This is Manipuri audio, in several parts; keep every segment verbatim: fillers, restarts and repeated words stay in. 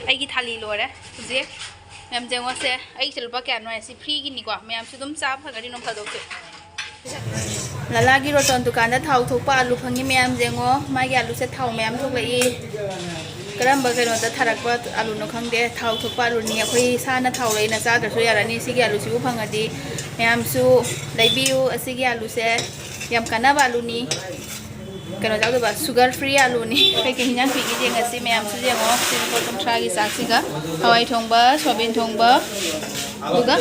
ꯑꯩꯒꯤ ꯊꯥꯂꯤ ꯂꯣꯏꯔꯦ ꯍꯧꯖꯤꯛ꯫ ꯃꯌꯥꯝ ꯌꯦꯡꯉꯣꯁꯦ, ꯑꯩꯒꯤꯁꯦ ꯂꯨꯄꯥ ꯀꯌꯥꯅꯣ ꯍꯥꯏꯁꯤ, ꯐ꯭ꯔꯤꯒꯤꯅꯤꯀꯣ꯫ ꯃꯌꯥꯝꯁꯨ ꯑꯗꯨꯝ ꯆꯥꯕ ꯐꯪꯒꯅꯤ ꯅꯣꯡ ꯐꯥꯗꯣꯛꯁꯨ꯫ ꯂꯂꯥꯒꯤ ꯔꯣꯇꯣꯟ ꯗꯨꯀꯥꯟꯗ ꯊꯥꯎ ꯊꯣꯛꯄ ꯑꯂꯨ ꯐꯪꯉꯤ꯫ ꯃꯌꯥꯝ ꯌꯦꯡꯉꯣ, ꯃꯥꯒꯤ ꯑꯂꯨꯁꯦ ꯊꯥꯎ ꯃꯌꯥꯝ ꯊꯣꯛꯂꯛꯏ꯫ ꯀꯔꯝꯕ ꯀꯩꯅꯣꯗ ꯊꯥꯔꯛꯄ ꯑꯂꯨꯅꯣ ꯈꯪꯗꯦ꯫ ꯊꯥꯎ ꯊꯣꯛꯄ ꯑꯂꯨꯅꯤ꯫ ꯑꯩꯈꯣꯏ ꯁꯥꯅ ꯊꯥꯎ ꯂꯩꯅ ꯆꯥꯗ꯭ꯔꯁꯨ ꯌꯥꯔꯅꯤ꯫ ꯁꯤꯒꯤ ꯑꯂꯨꯁꯤꯕꯨ ꯐꯪꯉꯗꯤ ꯃꯌꯥꯝꯁꯨ ꯂꯩꯕꯤꯌꯨ꯫ ꯑꯁꯤꯒꯤ ꯑꯂꯨꯁꯦ ꯌꯥꯝ ꯀꯥꯟꯅꯕ ꯑꯂꯨꯅꯤ꯫ ꯀꯩꯅꯣ ꯌꯥꯎꯗꯕ, sugar free ꯑꯂꯨꯅꯤ꯫ ꯀꯩꯀꯩ ꯍꯤꯟꯖꯥꯡ ꯄꯤꯒꯦ ꯌꯦꯡꯉꯁꯤ꯫ ꯃꯌꯥꯝꯁꯨ ꯌꯦꯡꯉꯣ꯫ ꯁꯤ ꯂꯨꯄꯥ ꯀꯨꯟꯊ꯭ꯔꯥꯒꯤ ꯆꯥꯛꯁꯤꯒ, ꯍꯋꯥꯏ ꯊꯣꯡꯕ, ꯁꯣꯌꯥꯕꯤꯟ ꯊꯣꯡꯕ, ꯑꯗꯨꯒ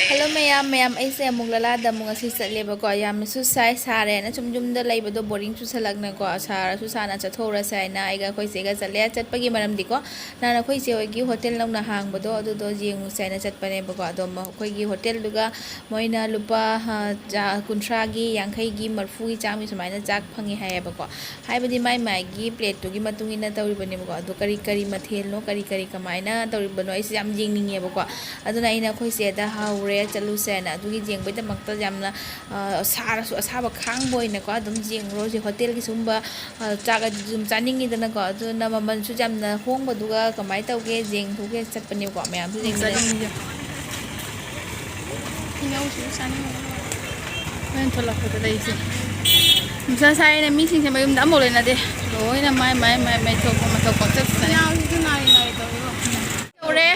ꯍꯜꯂꯣ ꯃꯌꯥꯝ, ꯃꯌꯥꯝ ꯑꯩꯁꯦ ꯑꯃꯨꯛ ꯂꯂꯥꯗ ꯑꯃꯨꯛ ꯉꯁꯤ ꯆꯠꯂꯦꯕꯀꯣ꯫ ꯌꯥꯝꯅꯁꯨ ꯁꯥꯏ, ꯁꯥꯔꯦꯅ ꯁꯨꯝ ꯌꯨꯝꯗ ꯂꯩꯕꯗꯣ ꯕꯣꯔꯤꯡ ꯆꯨꯁꯜꯂꯛꯅꯀꯣ, ꯁꯥꯔꯁꯨ ꯁꯥꯅ ꯆꯠꯊꯣꯛꯎꯔꯁꯦ ꯍꯥꯏꯅ ꯑꯩꯒ ꯑꯩꯈꯣꯏ ꯆꯦꯒ ꯆꯠꯂꯦ꯫ ꯆꯠꯄꯒꯤ ꯃꯔꯝꯗꯤꯀꯣ, ꯅꯍꯥꯟ ꯑꯩꯈꯣꯏ ꯆꯦ ꯍꯣꯏꯒꯤ ꯍꯣꯇꯦꯜ ꯅꯧꯅ ꯍꯥꯡꯕꯗꯣ ꯑꯗꯨꯗꯣ ꯌꯦꯡꯉꯨꯁꯦ ꯍꯥꯏꯅ ꯆꯠꯄꯅꯦꯕꯀꯣ꯫ ꯑꯗꯣ ꯃ-, ꯑꯩꯈꯣꯏꯒꯤ ꯍꯣꯇꯦꯜꯗꯨꯒ ꯃꯣꯏꯅ ꯂꯨꯄꯥ, ꯑ, ꯆꯥ-, ꯀꯨꯟꯊ꯭ꯔꯥꯒꯤ, ꯌꯥꯡꯈꯩꯒꯤ, ꯃꯔꯐꯨꯒꯤ ꯆꯥꯝꯃꯒꯤ ꯁꯨꯃꯥꯏꯅ ꯆꯥꯛ ꯐꯪꯉꯦ ꯍꯥꯏꯌꯦꯕꯀꯣ꯫ ꯍꯥꯏꯕꯗꯤ ꯃꯥꯏ ꯃꯥꯏꯒꯤ ꯄ꯭ꯂꯦꯠꯇꯨꯒꯤ ꯃꯇꯨꯡ ꯏꯟꯅ ꯇꯧꯔꯤꯕꯅꯦꯕꯀꯣ꯫ ꯑꯗꯣ ꯀꯔꯤ ꯀꯔꯤ ꯃꯊꯦꯜꯅꯣ, ꯀꯔꯤ ꯀꯔꯤ ꯀꯃꯥꯏꯅ ꯇꯧꯔꯤꯕꯅꯣ ꯑꯩꯁꯦ ꯌꯥꯝ ꯌꯦꯡꯅꯤꯡꯉꯦꯕꯀꯣ꯫ ꯑꯗꯨꯅ ꯑꯩꯅ ꯑꯩꯈꯣꯏ ꯆꯦꯗ ꯍꯧꯔꯦ ꯆꯠꯂꯨꯁꯦꯅ꯫ ꯑꯗꯨꯒꯤ ꯌꯦꯡꯕꯩꯗꯃꯛꯇ ꯌꯥꯝꯅ, ꯑ, ꯁꯥꯔꯁꯨ ꯑꯁꯥꯕ ꯈꯥꯡꯕ ꯑꯣꯏꯅꯀꯣ ꯑꯗꯨꯝ ꯌꯦꯡꯉꯨꯔꯣ꯫ ꯍꯧꯖꯤꯛ ꯍꯣꯇꯦꯜꯒꯤ ꯁꯤꯒꯨꯝꯕ, ꯑ, ꯆꯥꯛ ꯑꯗꯨꯝ ꯆꯥꯅꯤꯡꯉꯤꯗꯅꯀꯣ꯫ ꯑꯗꯨꯅ ꯃꯃꯜꯁꯨ ꯌꯥꯝꯅ ꯍꯣꯡꯕꯗꯨꯒ ꯀꯃꯥꯏꯅ ꯇꯧꯒꯦ ꯌꯦꯡꯊꯣꯛꯀꯦ ꯆꯠꯄꯅꯦꯕꯀꯣ꯫ ꯃꯌꯥꯝꯁꯨ ꯌꯦꯡꯃꯤꯟꯅꯁꯦ꯫ ꯍꯩꯅꯧꯁꯤꯁꯨ ꯆꯥꯅꯤꯡꯉꯦ꯫ ꯍꯣꯔꯦꯟ ꯊꯣꯛꯂꯛꯄꯗ ꯂꯩꯁꯦ꯫ ꯅꯨꯡꯁꯥ ꯁꯥꯏꯅ ꯃꯤꯁꯤꯡꯁꯦ ꯃꯌꯨꯝꯗ ꯑꯃꯐꯥꯎ ꯂꯩꯅꯗꯦ꯫ ꯂꯣꯏꯅ ꯃꯥꯏ ꯃꯥꯏ ꯃꯥꯏ ꯃꯥꯏ ꯊꯣꯛꯄ ꯃꯊꯧ ꯄꯪꯆꯠ ꯆꯠꯅꯩ꯫ ꯌꯥꯎꯔꯦ꯫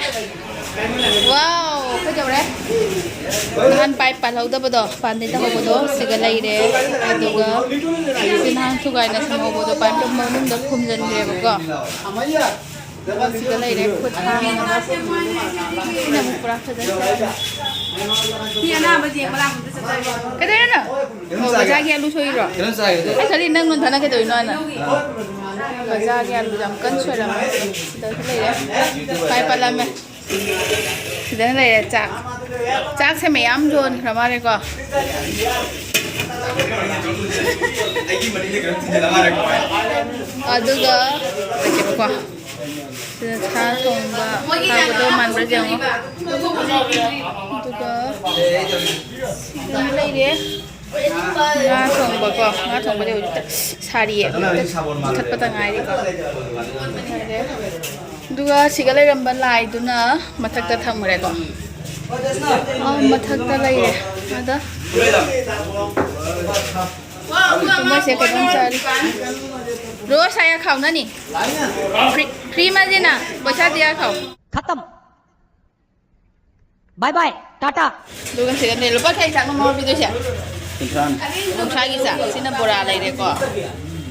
ꯋꯥꯎ! ꯑꯩꯈꯣꯏ ꯌꯧꯔꯦ꯫ ꯅꯍꯥꯟ ꯄꯥꯏꯞ ꯄꯥꯜꯍꯧꯗꯕꯗꯣ, ꯄꯥꯟꯗꯩ ꯇꯧꯍꯧꯕꯗꯣ ꯁꯤꯒ ꯂꯩꯔꯦ꯫ ꯑꯗꯨꯒ ꯁꯤ ꯅꯍꯥꯟ ꯊꯨꯒꯥꯏꯅ ꯊꯝꯍꯧꯕꯗꯣ ꯄꯥꯏꯞ ꯃꯅꯨꯡꯗ ꯐꯨꯝꯖꯤꯟꯈ꯭ꯔꯦꯕꯀꯣ꯫ ꯁꯤꯗ ꯂꯩꯔꯦ ꯈꯨꯠ ꯍꯥꯝꯅꯕ꯫ ꯁꯤꯅ ꯑꯃꯨꯛ ꯄꯨꯔꯥ ꯐꯖꯅ ꯁꯦꯝꯃꯦ꯫ ꯃꯤ ꯑꯅꯥꯕ ꯌꯦꯡꯕ ꯂꯥꯛꯄꯗ ꯆꯠꯆꯒꯦ꯫ ꯀꯩꯗꯧꯔꯤꯅꯣ? ꯑꯣ, ꯕꯖꯥꯔꯒꯤ ꯑꯂꯨ ꯁꯣꯏꯔꯤꯔꯣ? ꯀꯩꯅꯣꯝ ꯆꯥꯒꯦ꯫ ꯑꯩ ꯈꯜꯂꯤ ꯅꯪ ꯅꯟꯊꯅ ꯀꯩꯗꯧꯔꯤꯅꯣ ꯍꯥꯏꯅ꯫ ꯕꯖꯥꯔꯒꯤ ꯑꯂꯨ ꯌꯥꯝ ꯀꯟꯅ ꯁꯣꯏꯔꯝꯃꯦ꯫ ꯁꯤꯗꯁꯨ ꯂꯩꯔꯦ꯫ ꯄꯥꯏ ꯄꯠꯂꯝꯃꯦ꯫ ꯁꯤꯗꯅ ꯂꯩꯔꯦ ꯆꯥꯛ꯫ ꯆꯥꯛꯁꯦ ꯃꯌꯥꯝ ꯌꯣꯟꯈ꯭ꯔ ꯃꯥꯜꯂꯦꯀꯣ꯫ ꯑꯩꯒꯤ ꯃꯅꯤꯡꯗ ꯀꯩꯅꯣꯝ ꯊꯤꯟꯖꯤꯜꯂ ꯃꯥꯜꯂꯦꯀꯣ꯫ ꯑꯗꯨꯒ ꯀꯩꯅꯣꯀꯣ꯫ ꯁꯤꯗ ꯁꯥ ꯊꯣꯡꯕ ꯍꯥꯎꯒꯗꯧ ꯃꯥꯟꯕ꯭ꯔꯥ ꯌꯦꯡꯉꯣ꯫ ꯑꯗꯨꯒ ꯁꯤꯗ ꯂꯩꯔꯦ ꯉꯥ ꯊꯣꯡꯕ꯫ ꯀꯣ, ꯉꯥ ꯊꯣꯡꯕꯗꯤ ꯍꯧꯖꯤꯛꯇ ꯁꯥꯔꯤꯌꯦ, ꯍꯧꯖꯤꯛꯇ ꯃꯨꯊꯠꯄꯗ ꯉꯥꯏꯔꯤꯀꯣ꯫ ꯑꯗꯨꯒ ꯁꯤꯒ ꯂꯩꯔꯝꯕ ꯂꯥꯏꯗꯨꯅ ꯃꯊꯛꯇ ꯊꯝꯈ꯭ꯔꯦꯀꯣ꯫ ꯑꯥ, ꯃꯊꯛꯇ ꯂꯩꯔꯦ꯫ ꯑꯗ ꯃꯣꯏꯁꯦ ꯀꯩꯅꯣꯝ ꯆꯥꯔꯤ꯫ ꯔꯣꯁ ꯍꯥꯏꯌꯥ ꯈꯥꯎꯅꯅꯤ꯫ ꯐ꯭ꯔꯤ, ꯐ꯭ꯔꯤ ꯃꯥꯁꯦꯅ ꯄꯩꯁꯥ ꯗꯤꯌꯥ ꯈꯥꯎ꯫ ꯈꯇꯝ꯫ ꯕꯥꯏ ꯕꯥꯏ, ꯇꯥꯇꯥ꯫ ꯑꯗꯨꯒ ꯁꯤꯗꯅꯦ ꯂꯨꯄꯥ ꯀꯌꯥꯒꯤ ꯆꯥꯛꯅꯣ ꯃꯉꯣꯟ ꯄꯤꯗꯣꯏꯁꯦ? ꯀꯨꯟꯊ꯭ꯔꯥꯅꯤ꯫ ꯀꯨꯟꯊ꯭ꯔꯥꯒꯤ ꯆꯥꯛ꯫ ꯁꯤꯅ ꯕꯣꯔꯥ ꯂꯩꯔꯦꯀꯣ꯫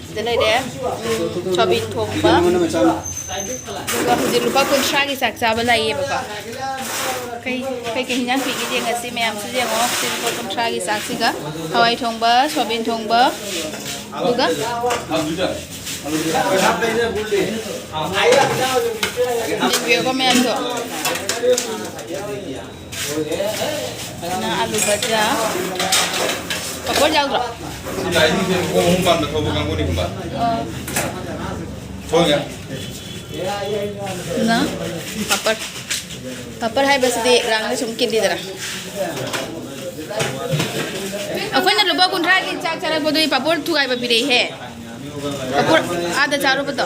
ꯁꯤꯗ ꯂꯩꯔꯦ꯫ ꯎꯝ, ꯁꯣꯌꯥꯕꯤꯟ ꯊꯣꯡꯕ꯫ ꯅꯉꯣꯟꯗ ꯃꯆꯥ ꯑꯃ꯫ ꯑꯗꯨꯒ ꯍꯧꯖꯤꯛ ꯂꯨꯄꯥ ꯀꯨꯟꯊ꯭ꯔꯥꯒꯤ ꯆꯥꯛ ꯆꯥꯕ ꯂꯥꯛꯏꯌꯦꯕꯀꯣ꯫ ꯀꯩ, ꯀꯩ, ꯀꯩ ꯍꯤꯟꯖꯥꯡ ꯄꯤꯒꯦ ꯌꯦꯡꯉꯁꯤ ꯃꯌꯥꯝꯁꯨ ꯌꯦꯡꯉꯣ꯫ ꯁꯤ ꯂꯨꯄꯥ ꯀꯨꯟꯊ꯭ꯔꯥꯒꯤ ꯆꯥꯛꯁꯤꯒ ꯍꯋꯥꯏ ꯊꯣꯡꯕ, ꯁꯣꯌꯥꯕꯤꯟ ꯊꯣꯡꯕ, ꯑꯗꯨꯒ ꯌꯦꯡꯕꯤꯌꯨꯀꯣ ꯃꯌꯥꯝꯁꯨ꯫ ꯑꯗꯨꯅ ꯑꯂꯨ ꯚꯖꯤꯌꯥ꯫ ꯄꯥꯄꯣꯔ ꯌꯥꯎꯗ꯭ꯔꯣ? ꯁꯤ ꯂꯥꯏꯅꯤꯡꯁꯦ ꯃꯈꯣꯡ ꯑꯍꯨꯝ ꯄꯥꯟꯕ ꯊꯧꯕ ꯀꯥꯡꯕꯨꯅꯤꯒꯨꯝꯕ꯫ ꯑꯣ꯫ ꯊꯣꯛꯑꯒ꯫ ꯑꯗꯨꯅ ꯄꯥꯄꯔ꯫ ꯄꯥꯄꯔ ꯍꯥꯏꯕꯁꯤꯗꯤ ꯔꯥꯡꯅ ꯁꯨꯝ ꯀꯤꯜꯂꯤꯗꯅ꯫ ꯑꯩꯈꯣꯏꯅ ꯂꯨꯄꯥ ꯀꯨꯟꯊ꯭ꯔꯥꯒꯤ ꯆꯥꯛ ꯆꯥꯔꯛꯄꯗꯨꯒꯤ ꯄꯥꯄꯣꯔ ꯊꯨꯒꯥꯏꯕ ꯄꯤꯔꯛꯏꯍꯦ꯫ ꯄꯥꯄꯣꯔ ꯑꯥꯗ ꯆꯥꯔꯨꯕꯗꯣ꯫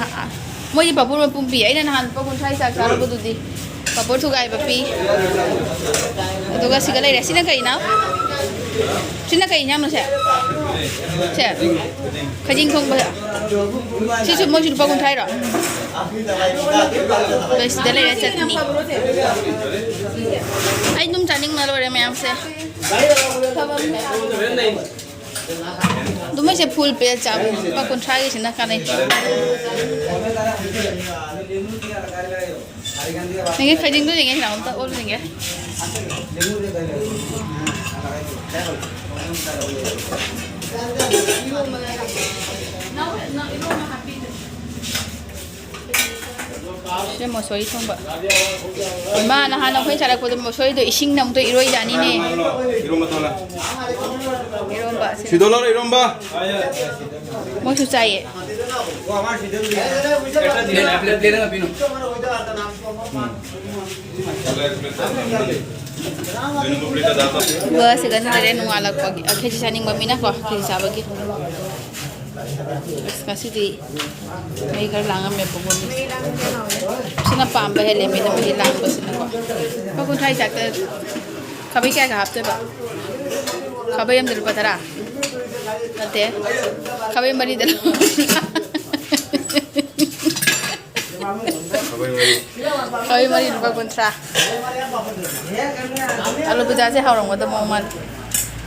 ꯑꯥ, ꯑꯥ꯫ ꯃꯣꯏꯗꯤ ꯄꯥꯄꯣꯔ ꯃꯄꯨꯝ ꯄꯤ꯫ ꯑꯩꯅ ꯅꯍꯥꯟ ꯂꯨꯄꯥ ꯀꯨꯟꯊ꯭ꯔꯥꯒꯤ ꯆꯥꯛ ꯆꯥꯔꯨꯕꯗꯨꯗꯤ ꯄꯥꯄꯣꯔ ꯊꯨꯒꯥꯏꯕ ꯄꯤ꯫ ꯑꯗꯨꯒ ꯁꯤꯒ ꯂꯩꯔꯦ꯫ ꯁꯤꯅ ꯀꯩꯅꯣ? ꯁꯤꯅ ꯀꯩ ꯏꯟꯖꯥꯡꯅꯣ ꯁꯦ? ꯁꯦ? ꯈꯖꯤꯡ ꯊꯣꯡꯕ꯫ ꯁꯤꯁꯨ ꯃꯣꯏꯁꯨ ꯂꯨꯄꯥ ꯀꯨꯟꯊ꯭ꯔꯥꯔꯣ? ꯑꯗꯣ ꯁꯤꯗ ꯂꯩꯔꯦ ꯆꯠꯅꯤ꯫ ꯑꯩ ꯑꯗꯨꯝ ꯆꯥꯅꯤꯡꯅ ꯂꯣꯏꯔꯦ ꯃꯌꯥꯝꯁꯦ꯫ ꯑꯗꯨ ꯃꯣꯏꯁꯦ ꯐꯨꯜ ꯄ꯭ꯂꯦꯠ ꯆꯥꯕ ꯂꯨꯄꯥ ꯀꯨꯟꯊ꯭ꯔꯥꯒꯤꯁꯤꯅ ꯀꯥꯟꯅꯩ꯫ ꯌꯦꯡꯒꯦ, ꯈꯖꯤꯡꯗꯣ ꯌꯦꯡꯒꯦ, ꯍꯤꯔꯥ ꯑꯝꯇ ꯑꯣꯜꯂꯨ ꯌꯦꯡꯒꯦ꯫ ꯁꯤꯗ ꯃꯣꯁꯣꯔꯤ ꯊꯣꯡꯕ꯫ ꯏꯃꯥ, ꯅꯍꯥꯟ ꯑꯩꯈꯣꯏ ꯆꯥꯔꯛꯄꯗꯣ ꯃꯣꯁꯣꯔꯤꯗꯣ ꯏꯁꯤꯡꯅ ꯑꯃꯨꯛꯇ ꯏꯔꯣꯏꯖꯥꯅꯤꯅꯦ꯫ ꯏꯔꯣꯝꯕ ꯇꯣꯠꯂꯣ꯫ ꯏꯔꯣꯝꯕ꯫ ꯁꯤꯗꯣ ꯂꯧꯔꯣ, ꯏꯔꯣꯝꯕ꯫ ꯃꯣꯏꯁꯨ ꯆꯥꯏꯌꯦ꯫ ꯑꯗꯨꯒ ꯁꯤꯗ ꯂꯩꯔꯦ ꯅꯣꯡꯉꯥꯜꯂꯛꯄꯒꯤ, ꯑ, ꯈꯦꯆꯤ ꯆꯥꯅꯤꯡꯕ ꯃꯤꯅꯀꯣ, ꯈꯦꯆꯤ ꯆꯥꯕꯒꯤ꯫ ꯑꯁ, ꯉꯁꯤꯗꯤ ꯃꯩ ꯈꯔ ꯂꯥꯡꯉꯝꯃꯦꯕꯀꯣ, ꯃꯤꯁꯦ꯫ ꯁꯤꯅ ꯄꯥꯝꯕ ꯍꯦꯜꯂꯦ, ꯃꯤꯅ ꯃꯍꯤ ꯂꯥꯡꯕꯁꯤꯅꯀꯣ꯫ ꯂꯨꯄꯥ ꯀꯨꯟꯊ꯭ꯔꯥꯒꯤ ꯆꯥꯛꯇ ꯈꯥꯕꯩ ꯀꯌꯥꯒ ꯍꯥꯞꯇꯣꯏꯕ? ꯈꯥꯕꯩ ꯑꯃꯗ ꯂꯨꯄꯥ ꯇꯔꯥ? ꯅꯠꯇꯦ, ꯈꯥꯕꯩ ꯃꯔꯤꯗ ꯂꯨꯄꯥ ꯀꯨꯟꯊ꯭ꯔꯥ꯫ ꯈꯥꯕꯩ ꯃꯔꯤ ꯂꯨꯄꯥ ꯀꯨꯟꯊ꯭ꯔꯥ꯫ ꯑꯂꯨ ꯕꯨꯖꯥꯁꯦ ꯍꯥꯎꯔꯝꯒꯗꯕ ꯃꯑꯣꯡ ꯃꯥꯜꯂꯦ꯫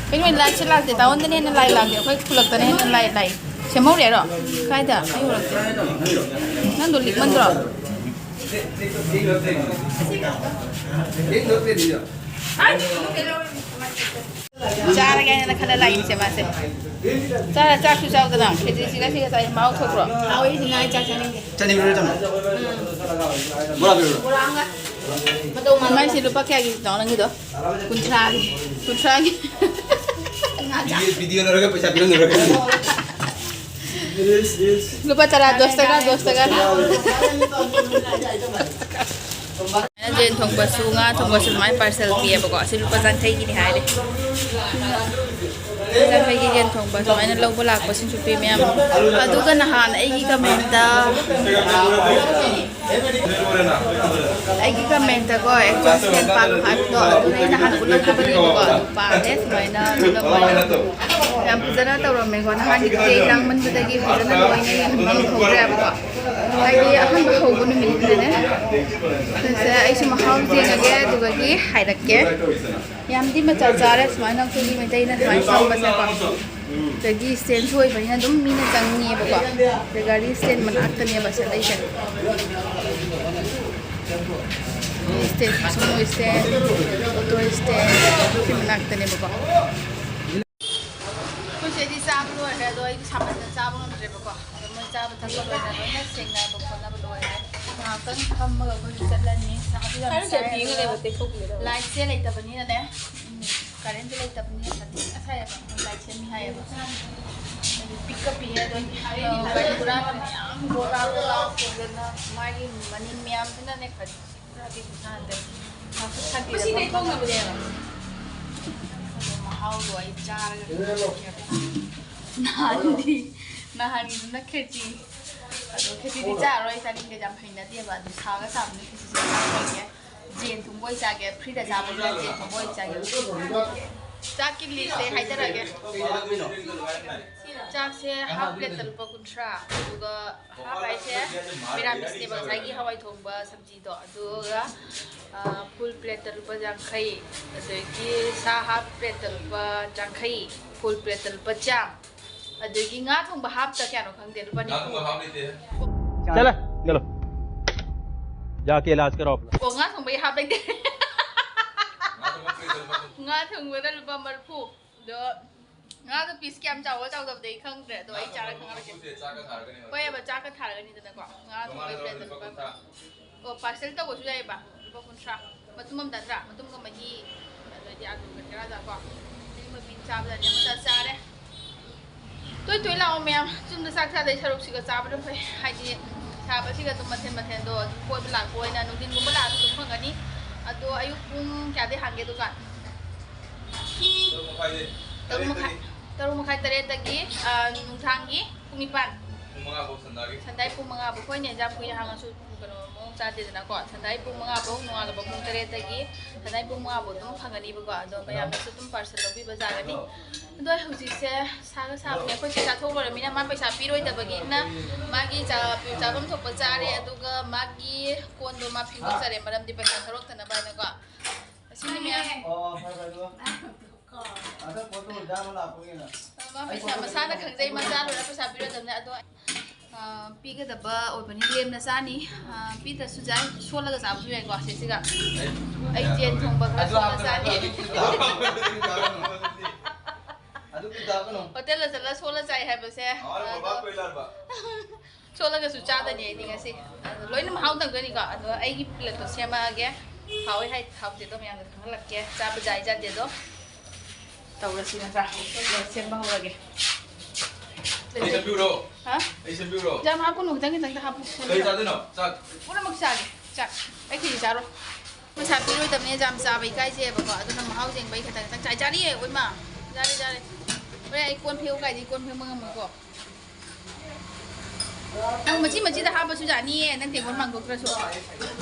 ꯀꯩꯅꯣ, ꯂꯥꯏꯠꯁꯦ ꯂꯥꯛꯇꯦ꯫ ꯇꯥꯋꯟꯗꯅ ꯍꯦꯟꯅ ꯂꯥꯏ ꯂꯥꯛꯇꯦ꯫ ꯑꯩꯈꯣꯏ ꯈꯨꯜꯂꯛꯇꯅ ꯍꯦꯟꯅ ꯂꯥꯏ ꯂꯥꯛꯏ꯫ ꯁꯦꯝꯍꯧꯔꯦ ꯍꯥꯏꯔꯣ? ꯀꯥꯏꯗ? ꯑꯩ ꯎꯔꯛꯇꯦ꯫ ꯅꯪꯗꯣ ꯂꯤꯛꯃꯟꯗ꯭ꯔꯣ? ꯆꯥꯔꯒꯦ ꯍꯥꯏꯅ ꯈꯜꯂ ꯂꯥꯛꯏꯁꯦ ꯃꯥꯁꯦ꯫ ꯆꯥꯔ ꯆꯥꯛꯁꯨ ꯆꯥꯎꯗꯅ꯫ ꯈꯦꯆ꯭ꯔꯤꯁꯤꯒ ꯁꯤꯒ ꯆꯥꯏ꯫ ꯃꯍꯥꯎ ꯊꯣꯛꯄ꯭ꯔꯣ? ꯍꯥꯎꯋꯤ, ꯁꯤꯅ ꯑꯩ ꯆꯥꯛ ꯆꯥꯅꯤꯡꯗꯦ꯫ ꯆꯥꯅꯤꯡꯕ꯭ꯔꯣ, ꯆꯥꯅꯤꯡꯕ꯭ꯔꯣ? ꯕꯣꯔꯥ ꯄꯤꯕ꯭ꯔꯣ? ꯕꯣꯔꯥ ꯑꯃꯒ꯫ ꯃꯇꯧ ꯃꯥꯟꯗꯅ꯫ ꯃꯥꯏꯁꯦ ꯂꯨꯄꯥ ꯀꯌꯥꯒꯤ ꯅꯪꯒꯤꯗꯣ? ꯀꯨꯟꯊ꯭ꯔꯥꯒꯤ꯫ ꯀꯨꯟꯊ꯭ꯔꯥꯒꯤ꯫ ꯉꯥ ꯆꯥ-, ꯚꯤꯗꯤꯑꯣ, ꯚꯤꯗꯤꯑꯣ ꯂꯧꯔꯒ ꯄꯩꯁꯥ ꯄꯤꯔꯝꯗꯣꯏꯔꯣ? ꯂꯨꯄꯥ ꯇꯔꯥ, ꯗꯣꯁ ꯇꯀꯥ, ꯗꯣꯁ ꯇꯀꯥ꯫ ꯌꯦꯟ ꯊꯣꯡꯕꯁꯨ, ꯉꯥ ꯊꯣꯡꯕꯁꯨ ꯑꯗꯨꯃꯥꯏꯅ ꯄꯥꯔꯁꯦꯜ ꯄꯤꯌꯦꯕꯀꯣ꯫ ꯑꯁꯤ ꯂꯨꯄꯥ ꯌꯥꯡꯈꯩꯒꯤꯅꯤ ꯍꯥꯏꯔꯦ꯫ ꯂꯨꯄꯥ ꯌꯥꯡꯈꯩꯒꯤ ꯌꯦꯟ ꯊꯣꯡꯕ ꯑꯗꯨꯃꯥꯏꯅ ꯂꯧꯕ ꯂꯥꯛꯄꯁꯤꯡꯁꯨ ꯄꯤ ꯃꯌꯥꯝ꯫ ꯑꯗꯨꯒ ꯅꯍꯥꯟ ꯑꯩꯒꯤ ꯀꯃꯦꯟꯗ ꯑꯩꯒꯤ ꯀꯃꯦꯟꯇꯀꯣ, ꯑꯦꯛꯖꯣꯁ ꯐꯦꯟ ꯄꯥꯜꯂꯣ ꯍꯥꯏꯕꯗꯣ, ꯑꯗꯨꯅ ꯑꯩ ꯅꯍꯥꯟ ꯎꯠꯂꯛꯇꯕꯅꯦꯕꯀꯣ, ꯑꯗꯨ ꯄꯥꯜꯂꯦ ꯁꯨꯃꯥꯏꯅ꯫ ꯑꯗꯨꯒ ꯃꯣꯏꯅ ꯌꯥꯝ ꯐꯖꯅ ꯇꯧꯔꯝꯃꯦꯀꯣ꯫ ꯅꯍꯥꯟꯒꯤꯗꯨꯗꯤ ꯑꯩ ꯂꯥꯡꯃꯟꯕꯗꯒꯤ ꯐꯖꯅ ꯂꯣꯏꯅ ꯌꯦꯡꯍꯟꯕ ꯉꯝꯍꯧꯗ꯭ꯔꯦꯕꯀꯣ꯫ ꯍꯥꯏꯗꯤ ꯑꯍꯥꯟꯕ ꯍꯧꯕ ꯅꯨꯃꯤꯠꯅꯤꯅꯅꯦ꯫ ꯑꯗꯨꯁꯦ ꯑꯩꯁꯨ ꯃꯍꯥꯎ ꯌꯦꯡꯉꯒꯦ, ꯑꯗꯨꯒꯗꯤ ꯍꯥꯏꯔꯛꯀꯦ꯫ ꯌꯥꯝꯗꯤ ꯃꯆꯜ ꯆꯥꯔꯦ ꯁꯨꯃꯥꯏꯅ ꯑꯩꯈꯣꯏꯒꯤ ꯃꯩꯇꯩꯅ ꯁꯨꯃꯥꯏꯅ ꯁꯧꯕꯁꯦꯀꯣ꯫ ꯑꯗꯒꯤ ꯁ꯭ꯇꯦꯟꯁꯨ ꯑꯣꯏꯕꯅꯤꯅ ꯑꯗꯨꯝ ꯃꯤꯅ ꯆꯪꯉꯦꯕꯀꯣ꯫ ꯑꯗꯩ ꯒꯥꯔꯤ ꯁ꯭ꯇꯦꯟ ꯃꯅꯥꯛꯇꯅꯦꯕ ꯁꯤ ꯂꯩꯁꯦ꯫ ꯁ꯭ꯇꯦꯟ, ꯁꯨꯃꯣ ꯁ꯭ꯇꯦꯟ, ꯑꯣꯇꯣ ꯁ꯭ꯇꯦꯟ, ꯁꯤ ꯃꯅꯥꯛꯇꯅꯦꯕꯀꯣ꯫ ꯑꯩꯈꯣꯏ ꯆꯦꯗꯤ ꯆꯥꯕ ꯂꯣꯏꯔꯦ, ꯑꯗꯣ ꯑꯩꯗꯤ ꯁꯥꯃꯟꯗꯅ ꯆꯥꯕ ꯉꯝꯗ꯭ꯔꯦꯕꯀꯣ꯫ ꯑꯗꯣ ꯃꯣꯏ ꯆꯥꯕ ꯊꯛꯄ ꯂꯣꯏꯅ ꯂꯣꯏꯅ ꯁꯦꯡꯅꯕ ꯈꯣꯠꯅꯕ ꯂꯣꯏꯔꯦ꯫ ꯉꯥꯏꯍꯥꯛꯇꯪ ꯐꯝꯃꯒ ꯑꯩꯈꯣꯏꯁꯨ ꯆꯠꯂꯅꯤ꯫ ꯁꯥꯁꯨ ꯌꯥꯝ ꯁꯥꯏ, ꯑꯗꯨꯒ ꯂꯥꯏꯠꯁꯦ ꯂꯩꯇꯕꯅꯤꯅꯅꯦ꯫ ꯎꯝ, ꯀꯔꯦꯟꯁꯦ ꯂꯩꯇꯕꯅꯤꯅ ꯁꯥꯊꯤꯅ ꯁꯥꯏꯌꯦꯕ꯫ ꯃꯣꯏ ꯂꯥꯏꯠ ꯁꯦꯝꯃꯤ ꯍꯥꯏꯌꯦꯕ꯫ ꯑꯗꯨ ꯄꯤꯛꯀ ꯄꯤꯛꯑꯦ꯫ ꯑꯗꯣ ꯒꯥꯔꯤ ꯒꯨꯔꯥꯒ ꯃꯌꯥꯝ ꯒꯣꯔꯥ ꯒꯣꯔꯥ ꯈꯣꯡꯗꯅ ꯃꯥꯒꯤ ꯃꯅꯤꯟ ꯃꯌꯥꯝꯁꯤꯅꯅꯦ ꯈꯔꯗꯤ ꯈꯔꯗꯤ ꯅꯨꯡꯁꯥꯍꯟꯗꯦ꯫ ꯁꯟꯗꯦꯗ ꯃꯁꯤꯗꯩ ꯊꯣꯡꯅꯕꯅꯦꯕ꯫ ꯑꯗꯣ ꯃꯍꯥꯎꯗꯣ ꯑꯩ ꯆꯥꯔꯒ ꯅꯍꯥꯟꯗꯤ, ꯅꯍꯥꯟꯒꯤꯗꯨꯅ ꯈꯦꯆꯤ꯫ ꯑꯗꯣ ꯈꯦꯆꯤꯗꯤ ꯆꯥꯔꯔꯣꯏ, ꯆꯥꯅꯤꯡꯗꯦ, ꯌꯥꯝ ꯍꯩꯅꯗꯦꯕ꯫ ꯑꯗꯨ ꯁꯥꯒ ꯁꯥꯕꯅ ꯈꯦꯆꯤꯁꯦ ꯆꯥꯔꯔꯣꯏꯒꯦ꯫ ꯖꯦꯟ ꯊꯣꯡꯕ ꯑꯣꯏ ꯆꯥꯒꯦ, ꯐ꯭ꯔꯤꯗ ꯆꯥꯕꯅꯤꯅ ꯖꯦꯟ ꯊꯣꯡꯕ ꯑꯣꯏ ꯆꯥꯒꯦ꯫ ꯆꯥꯛꯀꯤ ꯂꯤꯁꯁꯦ ꯍꯥꯏꯖꯔꯛꯑꯒꯦ꯫ ꯆꯥꯛꯁꯦ ꯍꯥꯐ ꯄ꯭ꯂꯦꯠꯇ ꯂꯨꯄꯥ ꯀꯨꯟꯊ꯭ꯔꯥ, ꯑꯗꯨꯒ ꯍꯥꯐ ꯍꯥꯏꯁꯦ ꯃꯤꯔꯥꯃꯤꯁꯅꯦꯕ, ꯉꯁꯥꯏꯒꯤ ꯍꯋꯥꯏ ꯊꯣꯡꯕ ꯁꯕꯖꯤꯗꯣ, ꯑꯗꯨꯒ, ꯑ, ꯐꯨꯜ ꯄ꯭ꯂꯦꯠꯇ ꯂꯨꯄꯥ ꯌꯥꯡꯈꯩ, ꯑꯗꯒꯤ ꯁꯥ ꯍꯥꯐ ꯄ꯭ꯂꯦꯠꯇ ꯂꯨꯄꯥ ꯌꯥꯡꯈꯩ, ꯐꯨꯜ ꯄ꯭ꯂꯦꯠꯇ ꯂꯨꯄꯥ ꯆꯥꯝ, ꯑꯗꯒꯤ ꯉꯥ ꯊꯣꯡꯕ ꯍꯥꯐꯇ ꯀꯌꯥꯅꯣ ꯈꯪꯗꯦ, ꯂꯨꯄꯥ ꯉꯥ ꯊꯣꯡꯕ ꯅꯤꯐꯨ꯫ ꯍꯥꯐ ꯂꯩꯇꯦ꯫ चला, चलो। जाके इलाज कराओ अपना। ꯑꯣ, ꯉꯥ ꯊꯣꯡꯕꯒꯤ ꯍꯥꯐ ꯂꯩꯇꯦ꯫ ꯉꯥ ꯊꯣꯡꯕ ꯄ꯭ꯂꯦꯠꯇ ꯂꯨꯄꯥ ꯀꯨꯟ꯫ ꯉꯥ ꯊꯣꯡꯕꯗ ꯂꯨꯄꯥ ꯃꯔꯤꯐꯨ꯫ ꯑꯗꯣ ꯉꯥꯗꯣ ꯄꯤꯁ ꯀꯌꯥꯝ ꯆꯥꯎꯕ ꯆꯥꯎꯗꯕꯗꯤ ꯑꯩ ꯈꯪꯗ꯭ꯔꯦ, ꯑꯗꯣ ꯑꯩ ꯆꯥꯔ ꯈꯪꯉꯛꯑꯒꯦ꯫ ꯆꯥꯛꯀ ꯊꯥꯔꯒꯅꯤ ꯍꯣꯏ꯫ ꯍꯣꯏ, ꯑꯕ ꯆꯥꯛꯀ ꯊꯥꯔꯒꯅꯤꯗꯅꯀꯣ꯫ ꯉꯥ ꯊꯣꯡꯕꯩ ꯇꯣꯉꯥꯟꯅ ꯄ꯭ꯂꯦꯠꯇ ꯂꯨꯄꯥ ꯂꯨꯄꯥ ꯀꯨꯟꯊ꯭ꯔꯥ꯫ ꯀꯨꯟꯊ꯭ꯔꯥ꯫ ꯑꯣ, ꯄꯥꯔꯁꯦꯜ ꯇꯧꯕꯁꯨ ꯌꯥꯏꯌꯦꯕ, ꯂꯨꯄꯥ ꯀꯨꯟꯊ꯭ꯔꯥ꯫ ꯃꯇꯨꯝ ꯑꯃꯗ ꯅꯠꯇ꯭ꯔꯥ? ꯃꯇꯨꯝꯒ ꯃꯍꯤ, ꯑꯗꯩꯗꯤ ꯑꯂꯨꯒ ꯈꯔꯒ ꯀꯣ꯫ ꯑꯗꯩ ꯃꯄꯤ ꯆꯥꯕꯗꯅꯦ ꯑꯃꯇ ꯆꯥꯔꯦ꯫ ꯇꯣꯏ ꯇꯣꯏ ꯂꯥꯛꯑꯣ ꯃꯌꯥꯝ, ꯆꯨꯝꯅ ꯆꯥꯛ ꯆꯥꯗꯣꯏ ꯁꯔꯨꯛꯁꯤꯒ ꯆꯥꯕꯅ ꯐꯩ꯫ ꯍꯥꯏꯗꯤ ꯁꯥꯕꯁꯤꯒ ꯑꯗꯨꯝ ꯃꯊꯦꯜ ꯃꯊꯦꯜꯗꯣ ꯑꯗꯨꯝ ꯀꯣꯏꯕ ꯂꯥꯛꯄ ꯑꯣꯏꯅ ꯅꯨꯡꯊꯤꯟꯒꯨꯝꯕ ꯂꯥꯛꯑꯁꯨ ꯑꯗꯨꯝ ꯐꯪꯒꯅꯤ꯫ ꯑꯗꯣ ꯑꯌꯨꯛ ꯄꯨꯡ ꯀꯌꯥꯗꯩ ꯍꯥꯡꯒꯦ ꯗꯨꯀꯥꯟ? ꯇꯔꯨꯛ ꯃꯈꯥꯏꯗꯩ꯫ ꯇꯔꯨꯛ ꯃꯈꯥꯏ, ꯇꯔꯦꯠꯇꯒꯤ꯫ ꯇꯔꯨꯛ ꯃꯈꯥꯏ, ꯇꯔꯦꯠꯇꯒꯤ, ꯑ, ꯅꯨꯡꯗꯥꯡꯒꯤ ꯄꯨꯡ ꯅꯤꯄꯥꯟ꯫ ꯄꯨꯡ ꯃꯉꯥ ꯐꯥꯎ ꯁꯟꯗꯥꯒꯤ꯫ ꯁꯟꯗꯥꯏ ꯄꯨꯡ ꯃꯉꯥ ꯐꯥꯎ꯫ ꯑꯩꯈꯣꯏꯅ ꯌꯥꯝ ꯀꯨꯏꯅ ꯍꯥꯡꯉꯁꯨ ꯀꯩꯅꯣ ꯃꯑꯣꯡ ꯆꯥꯗꯦꯗꯅꯀꯣ꯫ ꯁꯟꯗꯥꯏ ꯄꯨꯡ ꯃꯉꯥ ꯐꯥꯎ, ꯅꯣꯡꯉꯥꯜꯂꯕ ꯄꯨꯡ ꯇꯔꯦꯠꯇꯒꯤ꯫ ꯁꯟꯗꯥꯏ ꯄꯨꯡ ꯃꯉꯥ ꯐꯥꯎ ꯑꯗꯨꯝ ꯐꯪꯒꯅꯤꯕꯀꯣ꯫ ꯑꯗꯣ ꯃꯌꯥꯝꯅꯁꯨ ꯑꯗꯨꯝ ꯄꯥꯔꯁꯦꯜ ꯂꯧꯕꯤꯕ ꯌꯥꯒꯅꯤ꯫ ꯑꯗꯣ ꯑꯩ ꯍꯧꯖꯤꯛꯁꯦ ꯁꯥꯒ ꯁꯥꯕꯅꯦ꯫ ꯑꯩꯈꯣꯏ ꯆꯦ ꯆꯥꯊꯣꯛ ꯂꯣꯏꯔꯃꯤꯅ ꯃꯥ ꯄꯩꯁꯥ ꯄꯤꯔꯣꯏꯗꯕꯒꯤꯅ ꯃꯥꯒꯤ ꯆꯥ-, ꯆꯥꯐꯝ ꯊꯣꯛꯄ ꯆꯥꯔꯦ, ꯑꯗꯨꯒ ꯃꯥꯒꯤ ꯀꯣꯟꯗꯣ ꯃꯥ ꯐꯦꯡꯗꯣꯛꯆꯔꯦ, ꯃꯔꯝꯗꯤ ꯄꯩꯁꯥ ꯊꯧꯔꯛꯇꯅꯕ ꯍꯥꯏꯅꯀꯣ꯫ ꯑꯁꯤꯅꯤ ꯃꯌꯥꯝ꯫ ꯑꯣ, ꯐꯔꯦ, ꯐꯔꯦ, ꯑꯗꯨꯒ ꯍꯟꯗꯛ ꯄꯣꯠꯇꯨ ꯍꯨꯟꯖꯥꯕ ꯂꯥꯛꯄꯒꯤꯅ꯫ ꯑ, ꯃꯥ ꯄꯩꯁꯥ ꯃꯁꯥꯅ ꯈꯪꯖꯩ, ꯃꯆꯥ ꯂꯣꯏꯔ ꯄꯩꯁꯥ ꯄꯤꯔꯣꯏꯗꯕꯅꯦ꯫ ꯑꯗꯣ, ꯑ, ꯄꯤꯒꯗꯕ ꯑꯣꯏꯕꯅꯤ, ꯂꯦꯝꯅ ꯆꯥꯅꯤ꯫ ꯑ, ꯄꯤꯗ꯭ꯔꯁꯨ ꯌꯥꯏ, ꯁꯣꯜꯂꯒ ꯆꯥꯕꯁꯨ ꯌꯥꯏꯀꯣ꯫ ꯁꯤꯁꯤꯒ ꯑꯩ ꯖꯦꯟ ꯊꯣꯡꯕ ꯈꯔ ꯑꯗꯨ ꯁꯣꯜꯂ ꯍꯥꯞꯀꯅꯨ, ꯆꯥꯅꯤ꯫ ꯑꯗꯨ ꯄꯤꯖꯥꯒꯅꯨ꯫ ꯑꯗꯨ ꯄꯤꯖꯥꯒꯅꯨ꯫ ꯍꯣꯇꯦꯜꯗ ꯆꯠꯂ ꯁꯣꯜꯂ ꯆꯥꯏ ꯍꯥꯏꯕꯁꯦ, ꯑ, ꯑꯗꯣ ꯕꯕꯥ ꯀꯣꯏ ꯂꯥꯟꯕ꯫ ꯁꯣꯜꯂꯒꯁꯨ ꯆꯥꯗꯣꯏꯅꯦ ꯑꯩꯗꯤ ꯉꯁꯤ꯫ ꯑꯗꯣ ꯂꯣꯏꯅ ꯃꯍꯥꯎ ꯇꯪꯗꯣꯏꯅꯤꯀꯣ꯫ ꯑꯗꯣ ꯑꯩꯒꯤ ꯄ꯭ꯂꯦꯠꯇꯣ ꯁꯦꯝꯃꯛꯑꯒꯦ꯫ ꯍꯥꯎꯋꯦ ꯍꯥꯏ ꯍꯥꯎꯇꯦꯗꯣ ꯃꯌꯥꯝꯗ ꯈꯪꯍꯜꯂꯛꯀꯦ꯫ ꯆꯥꯕ ꯌꯥꯏ ꯌꯥꯗꯦꯗꯣ ꯇꯧꯔꯁꯤ ꯅꯠꯇ꯭ꯔꯥ? ꯄ꯭ꯂꯦꯠ ꯁꯦꯝꯕ ꯍꯧꯔꯒꯦ꯫ ꯑꯩ ꯁꯦꯝꯕꯤꯎꯔꯣ? ꯍꯥ? ꯑꯩ ꯁꯦꯝꯕꯤꯎꯔꯣ? ꯌꯥꯝ ꯍꯥꯞꯀꯅꯨ, ꯈꯤꯇꯪ ꯈꯤꯇꯪꯗ ꯍꯥꯞꯄꯨ꯫ ꯀꯩ ꯆꯥꯗꯣꯏꯅꯣ? ꯆꯥꯛ? ꯄꯨꯝꯅꯃꯛ ꯆꯥꯒꯦ꯫ ꯆꯥꯛ꯫ ꯑꯩ ꯈꯦꯆꯤ ꯆꯥꯔꯣꯏ꯫ ꯄꯩꯁꯥ ꯄꯤꯔꯣꯏꯗꯕꯅꯦ, ꯌꯥꯝ ꯆꯥꯕ ꯏꯀꯥꯏꯖꯩꯕꯀꯣ꯫ ꯑꯗꯨꯅ ꯃꯍꯥꯎ ꯌꯦꯡꯕꯩ ꯈꯛꯇꯪ ꯆꯥꯏ꯫ ꯆꯥꯔꯤꯌꯦ, ꯑꯣꯏꯃꯥ꯫ ꯆꯥꯔꯦ, ꯆꯥꯔꯦ꯫ ꯍꯣꯔꯦꯟ ꯑꯩ ꯀꯣꯟ ꯐꯦꯡꯉꯨ ꯀꯥꯏꯗꯤ ꯀꯣꯟ ꯐꯦꯡꯕ ꯉꯝꯃꯣꯏꯀꯣ꯫ ꯅꯪ ꯃꯆꯤ ꯃꯆꯤꯗ ꯍꯥꯞꯄꯁꯨ ꯌꯥꯅꯤꯌꯦ, ꯅꯪ ꯇꯦꯡꯀꯣꯠ ꯃꯥꯡꯗꯣꯛꯇ꯭ꯔꯁꯨ꯫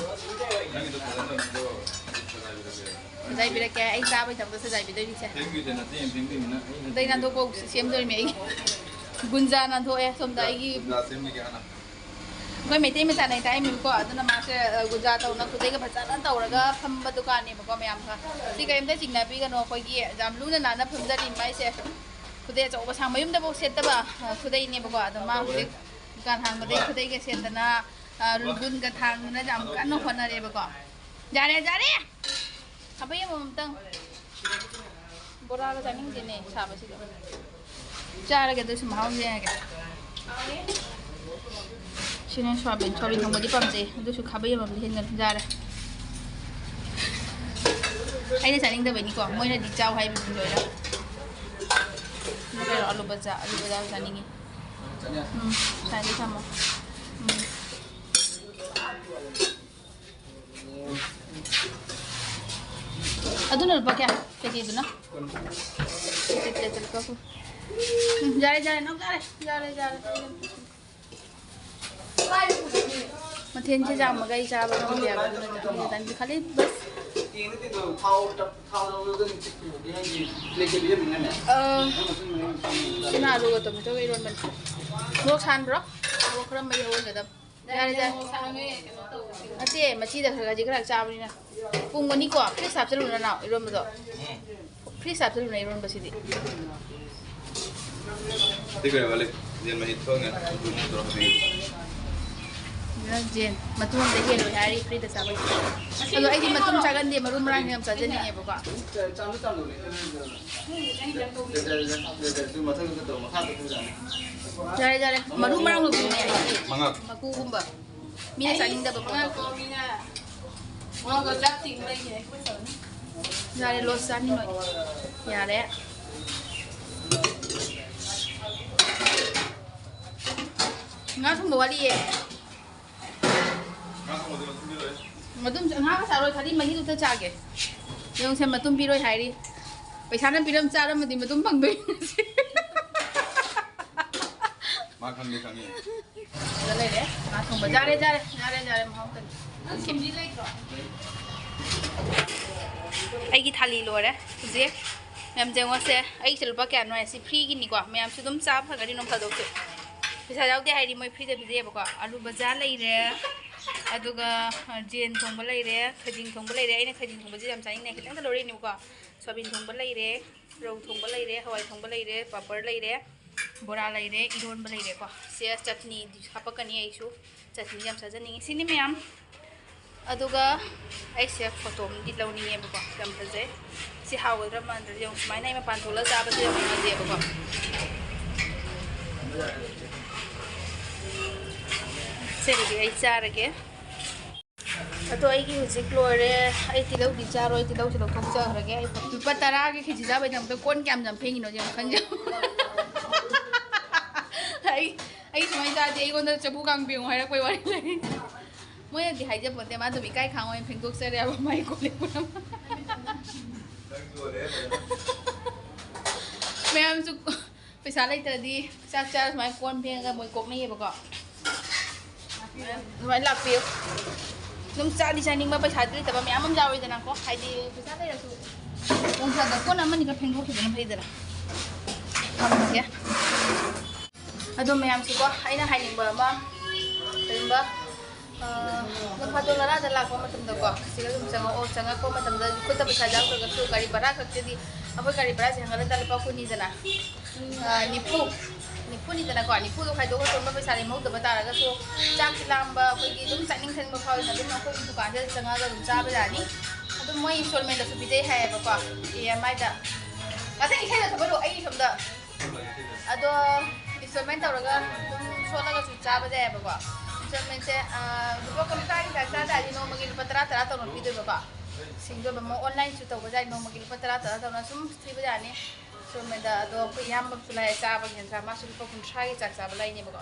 ꯅꯪꯒꯤꯗꯣ ꯐꯖꯅ ꯇꯧꯅꯤꯡꯗ꯭ꯔꯣ? ꯁꯖꯥꯏꯕꯤꯔꯛꯀꯦ꯫ ꯁꯖꯥꯏꯕꯤꯔꯛꯀꯦ, ꯑꯩ ꯆꯥꯕꯩ ꯊꯕꯛꯇ ꯁꯖꯥꯏꯕꯤꯗꯣꯏꯅꯤꯁꯦ꯫ ꯐꯦꯡꯗꯣꯏꯁꯦ ꯅꯠꯇꯦ, ꯐꯦꯡꯗꯣꯏꯅꯤꯅ ꯑꯩꯅ ꯑꯗꯩ ꯅꯥꯟꯊꯣꯛꯄ ꯁꯦꯝꯗꯣꯔꯤꯃꯤ ꯑꯩꯒꯤ꯫ ꯒꯨꯟꯖꯥ ꯅꯥꯟꯊꯣꯛꯑꯦ ꯁꯣꯝꯗ ꯑꯩꯒꯤ꯫ ꯒꯨꯟꯖꯥ ꯁꯦꯝꯃꯤꯒꯦ ꯍꯥꯟꯅ꯫ ꯑꯩꯈꯣꯏ ꯃꯩꯇꯩ ꯃꯆꯥꯅ ꯍꯥꯏ ꯇꯥꯏꯃꯤꯀꯣ, ꯑꯗꯨꯅ ꯃꯥꯁꯦ, ꯑ, ꯒꯨꯟꯖꯥ ꯇꯧꯅ ꯈꯨꯗꯩꯒ ꯐꯖꯅ ꯇꯧꯔꯒ ꯐꯝꯕ ꯗꯨꯀꯥꯟꯅꯦꯕꯀꯣ ꯃꯌꯥꯝꯒ꯫ ꯁꯤ ꯀꯔꯤꯝꯇ ꯆꯤꯡꯅꯕꯤꯒꯅꯣ, ꯑꯩꯈꯣꯏꯒꯤ ꯌꯥꯝ ꯂꯨꯅ ꯅꯥꯟꯅ ꯐꯝꯖꯔꯤ ꯃꯥꯏꯁꯦ꯫ ꯈꯨꯗꯩ ꯑꯆꯧꯕ ꯁꯥꯡ ꯃꯌꯨꯝꯗꯐꯥꯎ ꯁꯦꯠꯇꯕ, ꯑ, ꯈꯨꯗꯩꯅꯦꯕꯀꯣ꯫ ꯑꯗꯣ ꯃꯥ ꯍꯧꯖꯤꯛ ꯗꯨꯀꯥꯟ ꯍꯥꯡꯕꯗꯩ ꯈꯨꯗꯩꯒ ꯁꯦꯠꯇꯅ, ꯑ, ꯒꯨꯟꯒ ꯊꯥꯡꯗꯅ ꯌꯥꯝ ꯀꯟꯅ ꯍꯣꯠꯅꯔꯦꯕꯀꯣ꯫ ꯌꯥꯔꯦ, ꯌꯥꯔꯦ! ꯈꯥꯕꯩ ꯑꯃꯃꯝꯇꯪ꯫ ꯕꯣꯔꯥꯒ ꯆꯥꯅꯤꯡꯗꯦꯅꯦ ꯁꯥꯕꯁꯤꯗ꯫ ꯆꯥꯔꯒꯦ, ꯑꯗꯨꯁꯨ ꯃꯍꯥꯎ ꯌꯦꯡꯉꯒꯦ꯫ ꯁꯤꯅ ꯁꯣꯌꯥꯕꯤꯟ, ꯁꯣꯌꯥꯕꯤꯟ ꯊꯣꯡꯕꯗꯤ ꯄꯥꯝꯖꯩ, ꯑꯗꯨꯁꯨ ꯈꯥꯕꯩ ꯑꯃꯃꯝꯗꯤ ꯍꯦꯟꯒꯅꯤ꯫ ꯌꯥꯔꯦ꯫ ꯑꯩꯅ ꯆꯥꯅꯤꯡꯗꯕꯩꯅꯤꯀꯣ, ꯃꯣꯏꯅꯗꯤ ꯆꯥꯎ ꯍꯥꯏꯕꯅꯤ ꯂꯣꯏꯅ꯫ ꯑꯗꯨ ꯀꯩꯅꯣ, ꯑꯂꯨ ꯕꯖꯥ, ꯑꯂꯨ ꯕꯖꯥ ꯆꯥꯅꯤꯡꯉꯤ꯫ ꯎꯝ, ꯁꯥꯏꯗ ꯊꯝꯃꯣ꯫ ꯎꯝ꯫ ꯑꯗꯨꯅ ꯂꯨꯄꯥ ꯀꯌꯥ? ꯀꯦꯖꯤꯗꯨꯅ? ꯀꯦꯖꯤ ꯄ꯭ꯂꯦꯠꯇ ꯂꯨꯄꯥ ꯀꯨꯟ꯫ ꯎꯝ, ꯌꯥꯔꯦ, ꯌꯥꯔꯦ, ꯅꯪ ꯌꯥꯔꯦ, ꯌꯥꯔꯦ, ꯌꯥꯔꯦ꯫ ꯃꯊꯦꯜꯁꯦ ꯌꯥꯝꯃꯒ ꯑꯩ ꯆꯥꯕ ꯉꯝꯗꯦ ꯍꯥꯏꯕ, ꯑꯗꯨꯅ ꯑꯩꯅ ꯆꯥꯅꯤꯡꯗꯦ꯫ ꯈꯜꯂꯤ, ꯕꯁ꯫ ꯑ, ꯁꯤꯅ ꯑꯂꯨꯒ ꯇꯣꯃꯦꯇꯣꯒ ꯏꯔꯣꯟꯕꯅꯤ꯫ ꯃꯣꯔꯣꯛ ꯁꯥꯍꯟꯕ꯭ꯔꯣ? ꯃꯣꯔꯣꯛ ꯈꯔ ꯃꯍꯤ ꯍꯧꯍꯟꯒꯗꯕ꯫ ꯌꯥꯔꯦ, ꯌꯥꯔꯦ꯫ ꯅꯠꯇꯦ, ꯃꯆꯤꯗ ꯈꯔ ꯈꯔꯗꯤ ꯈꯔ ꯆꯥꯕꯅꯤꯅ꯫ ꯄꯨꯝꯒꯅꯤꯀꯣ, ꯐ꯭ꯔꯤꯖ ꯍꯥꯞꯆꯜꯂꯨ ꯅꯅꯥꯎ, ꯏꯔꯣꯟꯕꯗꯣ꯫ ꯐ꯭ꯔꯤꯖ ꯍꯥꯞꯆꯜꯂꯨꯅꯦ ꯏꯔꯣꯟꯕꯁꯤꯗꯤ꯫ ꯁꯤ ꯀꯩ ꯋꯥꯠꯂꯤ? ꯌꯦꯟ ꯃꯍꯤ ꯊꯣꯡꯉꯦ, ꯑꯗꯨ ꯇꯧꯔꯒ ꯍꯥꯞꯄꯤꯒꯦ꯫ ꯌꯦꯟ ꯃꯇꯨꯝ ꯑꯃꯗ ꯍꯦꯜꯂꯣꯏ ꯍꯥꯏꯔꯤ ꯐ꯭ꯔꯤꯗ ꯆꯥꯕꯩ꯫ ꯑꯗꯣ ꯑꯩꯗꯤ ꯃꯇꯨꯝ ꯆꯥꯒꯟꯗꯦ, ꯃꯔꯨ ꯃꯔꯥꯡ ꯌꯥꯝ ꯆꯥꯖꯅꯤꯡꯉꯦꯕꯀꯣ꯫ ꯌꯥꯔꯦ, ꯌꯥꯔꯦ꯫ ꯃꯔꯨ ꯃꯔꯥꯡ ꯂꯧꯊꯣꯛꯑꯣꯅꯦ ꯑꯩꯗꯤ꯫ ꯃꯉꯥ꯫ ꯃꯀꯨꯒꯨꯝꯕ꯫ ꯃꯤꯅ ꯆꯥꯅꯤꯡꯗꯕ ꯄꯣꯠꯇꯣ꯫ ꯌꯥꯔꯦ, ꯂꯣꯁ ꯆꯥꯅꯤꯡꯉꯣꯏ꯫ ꯌꯥꯔꯦ꯫ ꯉꯥ ꯊꯣꯡꯕ ꯋꯥꯠꯂꯤꯌꯦ꯫ ꯉꯥ ꯊꯣꯡꯕꯗꯤ ꯂꯣꯏ ꯊꯣꯡꯖꯤꯜꯂꯣ꯫ ꯃꯇꯨꯝꯁꯨ ꯑꯉꯥꯡ ꯆꯥꯔꯣꯏ, ꯈꯗꯤ ꯃꯍꯤꯗꯨꯇ ꯆꯥꯒꯦ꯫ ꯌꯦꯡꯉꯨꯁꯦ, ꯃꯇꯨꯝ ꯄꯤꯔꯣꯏ ꯍꯥꯏꯔꯤ꯫ ꯄꯩꯁꯥꯅ ꯄꯤꯔꯝ ꯆꯥꯔꯝꯃꯗꯤ ꯃꯇꯨꯝ ꯐꯪꯗꯣꯏꯅꯤ꯫ ꯃꯥ ꯈꯪꯗꯦ, ꯈꯪꯉꯦ꯫ ꯁꯤꯗ ꯂꯩꯔꯦ꯫ ꯉꯥ ꯊꯣꯡꯕ꯫ ꯌꯥꯔꯦ, ꯌꯥꯔꯦ, ꯌꯥꯔꯦ, ꯌꯥꯔꯦ, ꯃꯍꯥꯎ ꯇꯪꯉꯦ꯫ ꯅꯪ ꯁꯨꯝꯖꯤ ꯂꯩꯇ꯭ꯔꯣ? ꯑꯩꯒꯤ ꯊꯥꯂꯤ ꯂꯣꯏꯔꯦ ꯍꯧꯖꯤꯛ꯫ ꯃꯌꯥꯝ ꯌꯦꯡꯉꯣꯁꯦ, ꯑꯩꯁꯦ ꯂꯨꯄꯥ ꯀꯌꯥꯅꯣ ꯍꯥꯏꯁꯤ ꯐ꯭ꯔꯤꯒꯤꯅꯤꯀꯣ꯫ ꯃꯌꯥꯝꯁꯨ ꯑꯗꯨꯝ ꯆꯥꯕ ꯐꯪꯒꯅꯤ ꯅꯣꯡ ꯐꯥꯗꯣꯛꯁꯨ꯫ ꯄꯩꯁꯥ ꯌꯥꯎꯗꯦ ꯍꯥꯏꯗꯤ ꯃꯣꯏ ꯐ꯭ꯔꯤꯗ ꯄꯤꯖꯩꯌꯦꯕꯀꯣ꯫ ꯑꯂꯨ ꯕꯖꯥ ꯂꯩꯔꯦ, ꯑꯗꯨꯒ ꯖꯦꯟ ꯊꯣꯡꯕ ꯂꯩꯔꯦ, ꯈꯖꯤꯡ ꯊꯣꯡꯕ ꯂꯩꯔꯦ꯫ ꯑꯩꯅ ꯈꯖꯤꯡ ꯊꯣꯡꯕꯁꯦ ꯌꯥꯝ ꯆꯥꯅꯤꯡꯅ ꯈꯤꯇꯪꯗ ꯂꯧꯔꯛꯏꯅꯦꯕꯀꯣ꯫ ꯁꯣꯌꯥꯕꯤꯟ ꯊꯣꯡꯕ ꯂꯩꯔꯦ, ꯔꯧ ꯊꯣꯡꯕ ꯂꯩꯔꯦ, ꯍꯋꯥꯏ ꯊꯣꯡꯕ ꯂꯩꯔꯦ, ꯄꯥꯄꯔ ꯂꯩꯔꯦ, ꯕꯣꯔꯥ ꯂꯩꯔꯦ, ꯏꯔꯣꯟꯕ ꯂꯩꯔꯦꯀꯣ꯫ ꯁꯦ ꯆꯠꯅꯤꯗꯤ ꯍꯥꯄꯛꯀꯅꯤ, ꯑꯩꯁꯨ ꯆꯠꯅꯤ ꯌꯥꯝ ꯆꯥꯖꯅꯤꯡꯉꯤ꯫ ꯁꯤꯅꯤ ꯃꯌꯥꯝ꯫ ꯑꯗꯨꯒ ꯑꯩꯁꯦ ꯐꯣꯇꯣ ꯑꯃꯗꯤ ꯂꯧꯅꯤꯡꯉꯦꯕꯀꯣ, ꯌꯥꯝ ꯐꯖꯩ꯫ ꯁꯤ ꯍꯥꯎꯒꯗ꯭ꯔꯥ ꯃꯥꯟꯗ꯭ꯔꯗꯤ ꯌꯦꯡꯉꯨ, ꯁꯨꯃꯥꯏꯅ ꯑꯩ ꯃꯄꯥꯟ ꯊꯣꯛꯂꯒ ꯆꯥꯕꯁꯦ ꯌꯥꯝ ꯅꯨꯡꯉꯥꯏꯖꯩꯑꯕꯀꯣ꯫ ꯁꯦ ꯑꯗꯨꯗꯤ ꯑꯩ ꯆꯥꯔꯒꯦ꯫ ꯑꯗꯣ ꯑꯩꯒꯤ ꯍꯧꯖꯤꯛ ꯂꯣꯏꯔꯦ꯫ ꯑꯩ ꯇꯤꯜꯍꯧꯗꯤ ꯆꯥꯔꯣꯏ, ꯇꯤꯜꯍꯧꯁꯦ ꯂꯧꯊꯣꯛꯆꯈ꯭ꯔꯒꯦ꯫ ꯑꯩ ꯂꯨꯄꯥ ꯇꯔꯥꯒꯤ ꯈꯦꯆꯤ ꯆꯥꯕꯩꯗꯃꯛꯇ ꯀꯣꯟ ꯀꯌꯥꯝ ꯌꯥꯝ ꯐꯦꯡꯉꯤꯅꯣ ꯌꯥꯝ ꯈꯟꯖꯩ꯫ ꯑꯩ, ꯑꯩ ꯁꯨꯃꯥꯏꯅ ꯆꯥꯗꯦ, ꯑꯩꯉꯣꯟꯗ ꯆꯐꯨ ꯀꯥꯡ ꯐꯦꯡꯉꯨ ꯍꯥꯏꯔꯛꯄꯩ ꯋꯥꯔꯤ ꯂꯩ꯫ ꯃꯣꯏꯅꯗꯤ ꯍꯥꯏꯖꯕ ꯅꯠꯇꯦ, ꯃꯥ ꯑꯗꯨꯝ ꯏꯀꯥꯏ ꯈꯥꯡꯉꯣꯏ ꯐꯦꯡꯗꯣꯛꯆꯔꯦ ꯍꯥꯏꯕ ꯃꯥꯏ ꯀꯣꯜ ꯂꯤꯛ ꯄꯨꯝꯅꯃꯛ꯫ ꯃꯌꯥꯝꯁꯨ ꯄꯩꯁꯥ ꯂꯩꯇ꯭ꯔꯗꯤ ꯆꯥꯛ ꯆꯥꯔ ꯁꯨꯃꯥꯏꯅ ꯀꯣꯟ ꯐꯦꯡꯉꯒ ꯃꯣꯏ ꯀꯣꯛꯅꯩꯌꯦꯕꯀꯣ꯫ ꯑꯗꯨꯃꯥꯏꯅ ꯂꯥꯛꯄꯤꯌꯨ꯫ ꯑꯗꯨꯝ ꯆꯥꯗꯤ ꯆꯥꯅꯤꯡꯕ, ꯄꯩꯁꯥꯗꯤ ꯂꯩꯇꯕ ꯃꯌꯥꯝ ꯑꯃ ꯌꯥꯎꯋꯤꯗꯅꯀꯣ꯫ ꯍꯥꯏꯗꯤ ꯄꯩꯁꯥ ꯂꯩꯔꯁꯨ ꯅꯣꯡ ꯐꯥꯗꯣꯛ ꯀꯣꯟ ꯑꯃꯅꯤꯒ ꯐꯦꯡꯗꯣꯛꯈꯤꯕꯅ ꯐꯩꯗꯅ꯫ ꯊꯝꯃꯒꯦ꯫ ꯑꯗꯣ ꯃꯌꯥꯝꯁꯨꯀꯣ, ꯑꯩꯅ ꯍꯥꯏꯅꯤꯡꯕ ꯑꯃ, ꯀꯔꯤꯒꯨꯝꯕ, ꯑ, ꯅꯣꯡ ꯐꯥꯗꯣꯛ ꯂꯔꯥꯗ ꯂꯥꯛꯄ ꯃꯇꯝꯗꯀꯣ, ꯁꯤꯗ ꯑꯗꯨꯝ ꯆꯪꯉꯛꯑꯣ꯫ ꯆꯪꯉꯛꯄ ꯃꯇꯝꯗ ꯈꯨꯠꯇ ꯄꯩꯁꯥ ꯌꯥꯎꯗ꯭ꯔꯒꯁꯨ ꯒꯥꯔꯤ ꯚꯔꯥ ꯈꯛꯇꯗꯤ, ꯑꯩꯈꯣꯏ ꯒꯥꯔꯤ ꯚꯔꯥꯁꯦ ꯍꯦꯟꯒꯠꯂꯦ ꯂꯨꯄꯥ ꯀꯨꯟꯅꯤꯗꯅ꯫ ꯑ, ꯅꯤꯐꯨ, ꯅꯤꯐꯨꯅꯤꯗꯅꯀꯣ, ꯅꯤꯐꯨꯗꯣ ꯈꯥꯏꯗꯣꯛꯑꯒ ꯑꯇꯣꯟꯕ ꯄꯩꯁꯥ ꯂꯦꯝꯍꯧꯗꯕ ꯇꯥꯔꯒꯁꯨ, ꯆꯥꯛꯁꯤ ꯂꯥꯝꯕ, ꯑꯩꯈꯣꯏꯒꯤ ꯑꯗꯨꯝ ꯆꯥꯅꯤꯡ ꯊꯛꯅꯤꯡꯕ ꯐꯥꯎꯋꯦꯅ ꯑꯗꯨꯝ ꯑꯩꯈꯣꯏꯒꯤ ꯗꯨꯀꯥꯟꯁꯤꯗ ꯆꯪꯉꯛꯑꯒ ꯑꯗꯨꯝ ꯆꯥꯕ ꯌꯥꯅꯤ꯫ ꯑꯗꯨꯝ ꯃꯣꯏ ꯏꯟꯁꯇꯣꯜꯃꯦꯟꯗꯁꯨ ꯄꯤꯖꯩ ꯍꯥꯏꯌꯦꯕꯀꯣ, ꯏ ꯑꯦꯝ ꯑꯥꯏꯗ꯫ ꯉꯥꯛꯇꯪ ꯏꯁꯩꯗꯣ ꯊꯥꯒꯠꯂꯣ, ꯑꯩ ꯁꯣꯝꯗ꯫ ꯑꯗꯣ ꯏꯟꯁꯇꯣꯜꯃꯦꯟ ꯇꯧꯔꯒ ꯑꯗꯨꯝ ꯁꯣꯠꯂꯒꯁꯨ ꯆꯥꯕ ꯌꯥꯏꯌꯦꯕꯀꯣ꯫ ꯏꯟꯁꯇꯣꯜꯃꯦꯟꯁꯦ, ꯑ, ꯂꯨꯄꯥ ꯀꯨꯟꯊ꯭ꯔꯥꯒꯤ ꯆꯥꯛ ꯆꯥ ꯇꯥꯔꯗꯤ ꯅꯣꯡꯃꯒꯤ ꯂꯨꯄꯥ ꯇꯔꯥ ꯇꯔꯥ ꯇꯧꯅ ꯄꯤꯗꯣꯏꯕꯀꯣ꯫ ꯁꯤꯡꯗꯣꯏꯕ ꯑꯃ ꯑꯣꯟꯂꯥꯏꯟꯁꯨ ꯇꯧꯕ ꯌꯥꯏ, ꯅꯣꯡꯃꯒꯤ ꯂꯨꯄꯥ ꯇꯔꯥ ꯇꯔꯥ ꯇꯧꯅ ꯁꯨꯝ ꯊꯤꯕ ꯌꯥꯅꯤ꯫ ꯏꯟꯁꯇꯣꯜꯃꯦꯟꯗ ꯑꯗꯣ ꯑꯩꯈꯣꯏ ꯏꯌꯥꯝꯕ ꯑꯃꯁꯨ ꯂꯥꯛꯑꯦ, ꯆꯥꯕꯒꯤ ꯌꯦꯟꯁꯥꯡ, ꯃꯥꯁꯨ ꯂꯨꯄꯥ ꯀꯨꯟꯊ꯭ꯔꯥꯒꯤ ꯆꯥꯛ ꯆꯥꯕ ꯂꯩꯅꯦꯕꯀꯣ꯫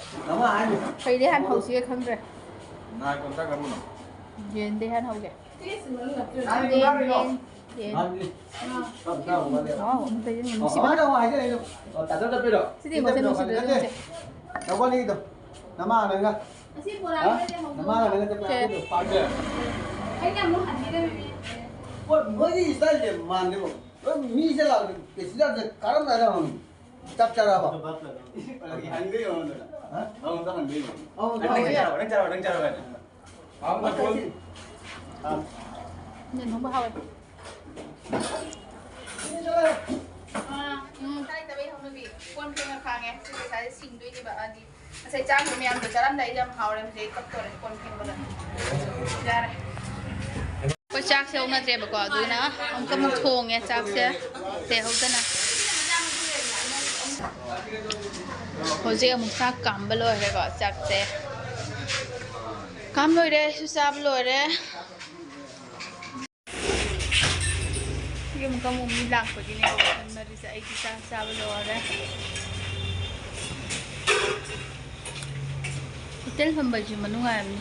ꯀꯩꯗꯩ ꯍꯥꯟꯅ ꯍꯧꯁꯤꯒꯦ ꯈꯪꯗ꯭ꯔꯦ꯫ ꯉꯥꯏꯈꯣ, ꯑꯝꯇ ꯀꯔꯨꯅꯣ꯫ ꯌꯦꯟꯗꯩ ꯍꯥꯟꯅ ꯍꯧꯒꯦ꯫ ꯌꯦꯟ, ꯌꯦꯟ, ꯌꯦꯟ꯫ ꯋꯥꯎ, ꯑꯝꯇ ꯌꯦꯡꯉꯨ, ꯅꯨꯡꯁꯤꯕꯅ꯫ ꯁꯤꯗꯤ ꯃꯁꯛ ꯅꯨꯡꯁꯤꯕꯗ ꯅꯠꯇꯦ꯫ ꯅꯃꯥꯟꯅꯕꯒ ꯆꯠꯄ ꯌꯥꯕꯗꯣ ꯄꯥꯝꯗꯦ꯫ ꯃꯣꯏꯒꯤ ꯏꯁꯇꯥꯏꯜꯁꯦ ꯃꯥꯟꯗꯦꯕꯣ꯫ ꯃꯤꯁꯦ ꯂꯥꯛꯄꯗ ꯄꯦꯁꯦꯟꯖꯔꯁꯦ ꯀꯔꯝ ꯀꯥꯏꯗ ꯍꯪꯉꯤ? ꯆꯥꯛ ꯆꯥꯔꯕ? ꯍꯪꯗꯣꯏ ꯃꯉꯣꯟꯗ꯫ ꯍꯥ? ꯃꯉꯣꯟꯗ ꯍꯪꯗꯣꯏ ꯃꯉꯣꯟꯗ꯫ ꯃꯉꯣꯟꯗ ꯅꯪ ꯍꯪꯗꯣꯏ꯫ ꯆꯥꯔꯕ? ꯅꯪ ꯆꯥꯔꯕ? ꯅꯪ ꯆꯥꯔꯕ? ꯍꯥꯏꯅ꯫ ꯃꯥꯉꯣꯟꯗ ꯍꯪꯗꯣꯏ꯫ ꯌꯦꯟ ꯊꯣꯡꯕ ꯍꯥꯎꯋꯦ꯫ ꯑꯥ, ꯎꯝ, ꯀꯥꯏꯗꯕꯩ ꯍꯧꯅꯕꯤ꯫ ꯀꯣꯟ ꯐꯦꯡꯉ ꯈꯥꯡꯉꯦ꯫ ꯁꯤ ꯄꯩꯁꯥꯁꯦ ꯁꯤꯡꯗꯣꯏꯅꯦꯕ꯫ ꯑꯗꯤ ꯉꯁꯥꯏ ꯆꯥꯈꯤꯕ ꯃꯌꯥꯝꯗꯣ ꯆꯥꯔꯝꯗꯥꯏꯗ ꯌꯥꯝ ꯍꯥꯎꯔꯦ꯫ ꯍꯧꯖꯤꯛ ꯑꯩ ꯀꯞꯇꯣꯔꯦ ꯀꯣꯟ ꯐꯦꯡꯕꯗ꯫ ꯌꯥꯔꯦ꯫ ꯑꯩꯈꯣꯏ ꯆꯥꯛꯁꯦ ꯍꯧꯅꯗ꯭ꯔꯦꯕꯀꯣ, ꯑꯗꯨꯅ ꯑꯃꯨꯛꯀ ꯑꯃꯨꯛ ꯊꯣꯡꯉꯦ ꯆꯥꯛꯁꯦ꯫ ꯂꯩꯍꯧꯗꯅ꯫ ꯍꯧꯖꯤꯛ ꯑꯃꯨꯛ ꯆꯥꯛ ꯀꯥꯝꯕ ꯂꯣꯏꯔꯦꯀꯣ, ꯆꯥꯛꯁꯦ ꯀꯥꯝ ꯂꯣꯏꯔꯦ, ꯑꯩꯁꯨ ꯆꯥꯕ ꯂꯣꯏꯔꯦ꯫ ꯌꯨꯝ ꯀꯃꯨꯛ ꯃꯤ ꯂꯥꯛꯄꯒꯤꯅꯦ ꯋꯥꯈꯜ ꯃꯔꯤꯁꯦ꯫ ꯑꯩꯗꯤ ꯆꯥꯛ ꯆꯥꯕ ꯂꯣꯏꯔꯦ꯫ ꯍꯣꯇꯦꯜ ꯐꯝꯕꯁꯤꯁꯨ ꯃꯅꯨꯡ ꯉꯥꯏꯔꯝꯅꯤ꯫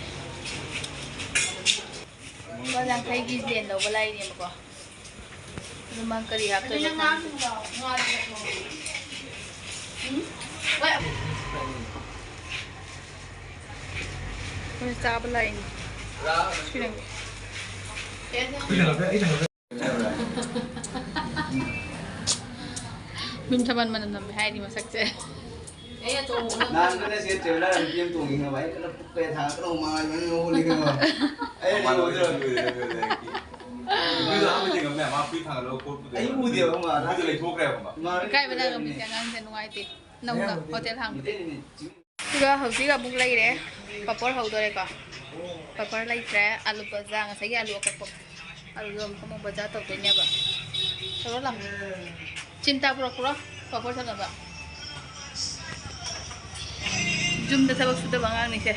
ꯂꯨꯄꯥ ꯌꯥꯡꯈꯩꯒꯤ ꯖꯦꯟ ꯂꯧꯕ ꯂꯥꯛꯏꯅꯦꯕꯀꯣ꯫ ꯑꯗꯨ ꯃꯥ ꯀꯔꯤ ꯍꯥꯞꯇꯣꯏꯅꯣ ꯈꯪꯗꯦ꯫ ꯎꯝ? ꯍꯣꯏ꯫ ꯑꯩꯈꯣꯏ ꯆꯥꯕ ꯂꯥꯛꯏꯅꯤ꯫ ꯁꯤꯅ꯫ ꯌꯨꯝ ꯊꯕꯜ ꯃꯅꯝ ꯅꯝꯃꯦ ꯍꯥꯏꯔꯤ ꯃꯁꯛꯁꯦ꯫ ꯅꯍꯥꯟ ꯀꯟꯅ ꯁꯤ ꯇ꯭ꯔꯦꯂꯔ ꯅꯨꯄꯤ ꯑꯃ ꯇꯣꯡꯉꯤ ꯈꯪꯉꯕ? ꯑꯩ ꯀꯟꯅ ꯄꯨꯛꯀ ꯊꯥꯡꯒꯠꯇꯅ ꯍꯨꯃꯥꯡ ꯑꯣꯏꯃꯟꯗꯅ ꯍꯧꯒꯠꯂꯦ ꯈꯪꯉꯕ? ꯑꯩ ꯃꯥꯅ ꯎꯗ꯭ꯔꯣ? ꯎꯗ꯭ꯔꯣ? ꯎꯗ꯭ꯔꯣ? ꯑꯍꯥꯟꯕ ꯊꯦꯡꯅꯕꯅꯦ, ꯃꯥ ꯐꯨꯔꯤꯠ ꯊꯥꯡꯒꯠꯂꯒ ꯈꯣꯠꯄꯗꯣ꯫ ꯑꯩ ꯎꯗꯦꯕ ꯃꯥ꯫ ꯎꯗ꯭ꯔꯣ? ꯂꯩꯊꯣꯛꯈ꯭ꯔꯦꯕ ꯃꯥ꯫ ꯏꯀꯥꯏꯕꯅ ꯉꯝꯃꯤꯁꯦ ꯑꯉꯥꯡꯁꯦ ꯅꯨꯡꯉꯥꯏꯇꯦ꯫ ꯅꯧꯅ ꯍꯣꯇꯦꯜ ꯍꯥꯡꯕꯁꯦ꯫ ꯑꯗꯨꯒ ꯍꯧꯖꯤꯛ ꯑꯃꯨꯛ ꯂꯩꯔꯦ꯫ ꯄꯥꯄꯣꯔ ꯍꯧꯗꯣꯔꯦꯀꯣ꯫ ꯄꯥꯄꯣꯔ ꯂꯩꯇ꯭ꯔꯦ꯫ ꯑꯥꯂꯨ ꯕꯖꯥ, ꯉꯁꯥꯏꯒꯤ ꯑꯥꯂꯨ ꯑꯀꯛꯄ꯫ ꯑꯥꯂꯨꯗꯣ ꯑꯃꯨꯛ ꯑꯃꯨꯛ ꯕꯖꯥ ꯇꯧꯗꯣꯏꯅꯦꯕ꯫ ꯇꯧꯔꯣ ꯂꯥꯎ꯫ ꯆꯤꯟꯇꯥ ꯄꯨꯔꯛꯄ꯭ꯔꯣ? ꯄꯥꯄꯣꯔ ꯁꯥꯅꯕ꯫ ꯌꯨꯝꯗ ꯊꯕꯛ ꯁꯨꯗꯕ ꯑꯉꯥꯡꯅꯤꯁꯦ꯫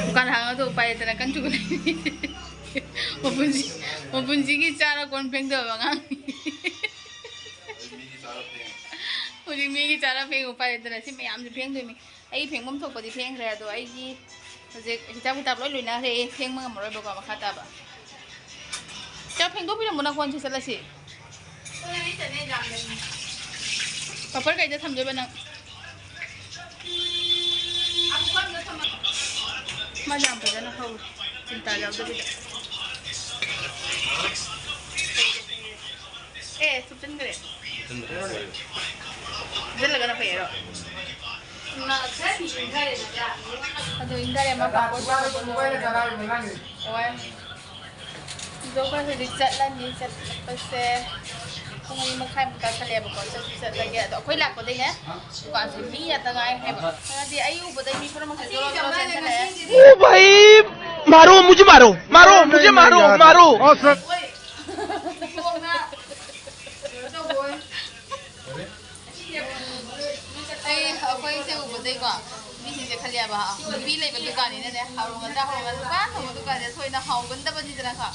ꯗꯨꯀꯥꯟ ꯍꯥꯡꯉꯁꯨ ꯎꯄꯥꯏ ꯂꯩꯇꯅ ꯀꯟ ꯆꯨꯕ ꯂꯩ꯫ ꯃꯄꯨꯟꯁꯤ-, ꯃꯄꯨꯟꯁꯤꯒꯤ ꯆꯥꯔ ꯀꯣꯟ ꯐꯦꯡꯗꯕ ꯑꯉꯥꯡꯅꯤ꯫ ꯍꯧꯖꯤꯛ ꯃꯤꯒꯤ ꯆꯥꯔ ꯐꯦꯡ ꯎꯄꯥꯏ ꯂꯩꯇꯅ ꯁꯤ ꯃꯌꯥꯝꯁꯦ ꯐꯦꯡꯗꯣꯏꯅꯤ꯫ ꯑꯩ ꯐꯦꯡꯐꯝ ꯊꯣꯛꯄꯗꯤ ꯐꯦꯡꯈ꯭ꯔꯦ, ꯑꯗꯣ ꯑꯩꯒꯤ ꯍꯧꯖꯤꯛ ꯍꯤꯁꯥꯞ ꯀꯤꯇꯥꯞ ꯂꯣꯏ ꯂꯣꯏꯅꯈ꯭ꯔꯦ꯫ ꯐꯦꯡꯕ ꯉꯝꯃꯔꯣꯏꯕꯀꯣ, ꯃꯈꯥ ꯇꯥꯕ꯫ ꯆꯥꯛ ꯐꯦꯡꯗꯣꯛꯄꯤꯔꯝꯃꯣ, ꯅꯪ ꯀꯣꯟꯁꯦ ꯆꯠꯂꯁꯤ꯫ ꯄꯥꯄꯔ ꯀꯩꯗ ꯊꯝꯗꯣꯏꯕ ꯅꯪ? ꯃꯥ ꯌꯥꯝ ꯐꯖꯅ ꯍꯧꯔꯦ, ꯆꯤꯟꯇꯥ ꯌꯥꯎꯗꯕꯤꯗ꯫ ꯑꯦ, ꯊꯨꯞꯆꯟꯈ꯭ꯔꯦ꯫ ꯊꯨꯞꯆꯜꯂꯒꯅ ꯐꯩꯌꯦꯔꯣ? ꯑꯗꯣ ꯏꯪꯊꯔꯦ, ꯑꯃ ꯄꯥꯄꯔ ꯆꯥꯕ ꯂꯣꯏꯔꯦ꯫ ꯑꯣ꯫ ꯑꯗꯣ ꯑꯩꯈꯣꯏ ꯍꯧꯖꯤꯛ ꯆꯠꯂꯅꯤ꯫ ꯆꯠꯄꯁꯦ ꯄꯨꯡ ꯑꯅꯤ ꯃꯈꯥꯏꯃꯨꯛ ꯇꯥꯁꯜꯂꯛꯑꯦꯕꯀꯣ꯫ ꯆꯠꯁꯨ ꯆꯠꯂꯒꯦ꯫ ꯑꯗꯣ ꯑꯩꯈꯣꯏ ꯂꯥꯛꯄꯗꯩꯅꯦ ꯗꯨꯀꯥꯟꯁꯦ ꯃꯤ ꯉꯥꯛꯇ ꯉꯥꯏꯈ꯭ꯔꯦꯕ꯫ ꯍꯥꯏꯗꯤ ꯑꯩ ꯎꯕꯗꯩ ꯃꯤ ꯄꯨꯝꯅꯃꯛꯁꯦ ꯖꯣꯔꯣ ꯖꯣꯔꯣ ꯆꯦꯟꯁꯜꯂꯛꯑꯦ꯫ ओ भाई, मारो, मुझे मारो, मारो। नहीं, नहीं, नहीं, यार। ओ सर। ꯑꯩ, ꯑꯩꯈꯣꯏꯁꯦ ꯎꯕꯗꯩꯀꯣ, ꯃꯤꯁꯤꯡꯁꯦ ꯈꯜꯂꯦꯕ, ꯅꯨꯄꯤ ꯂꯩꯕ ꯗꯨꯀꯥꯟꯅꯤꯅꯅꯦ, ꯍꯥꯎꯔꯝꯒꯗ꯭ꯔꯥ, ꯍꯥꯎꯔꯝꯒꯗ꯭ꯔꯥ, ꯗꯨꯀꯥꯟ ꯐꯝꯕ ꯗꯨꯀꯥꯟꯁꯦ ꯊꯣꯏꯅ ꯍꯥꯎꯒꯟꯗꯕꯅꯤꯗꯅꯀꯣ꯫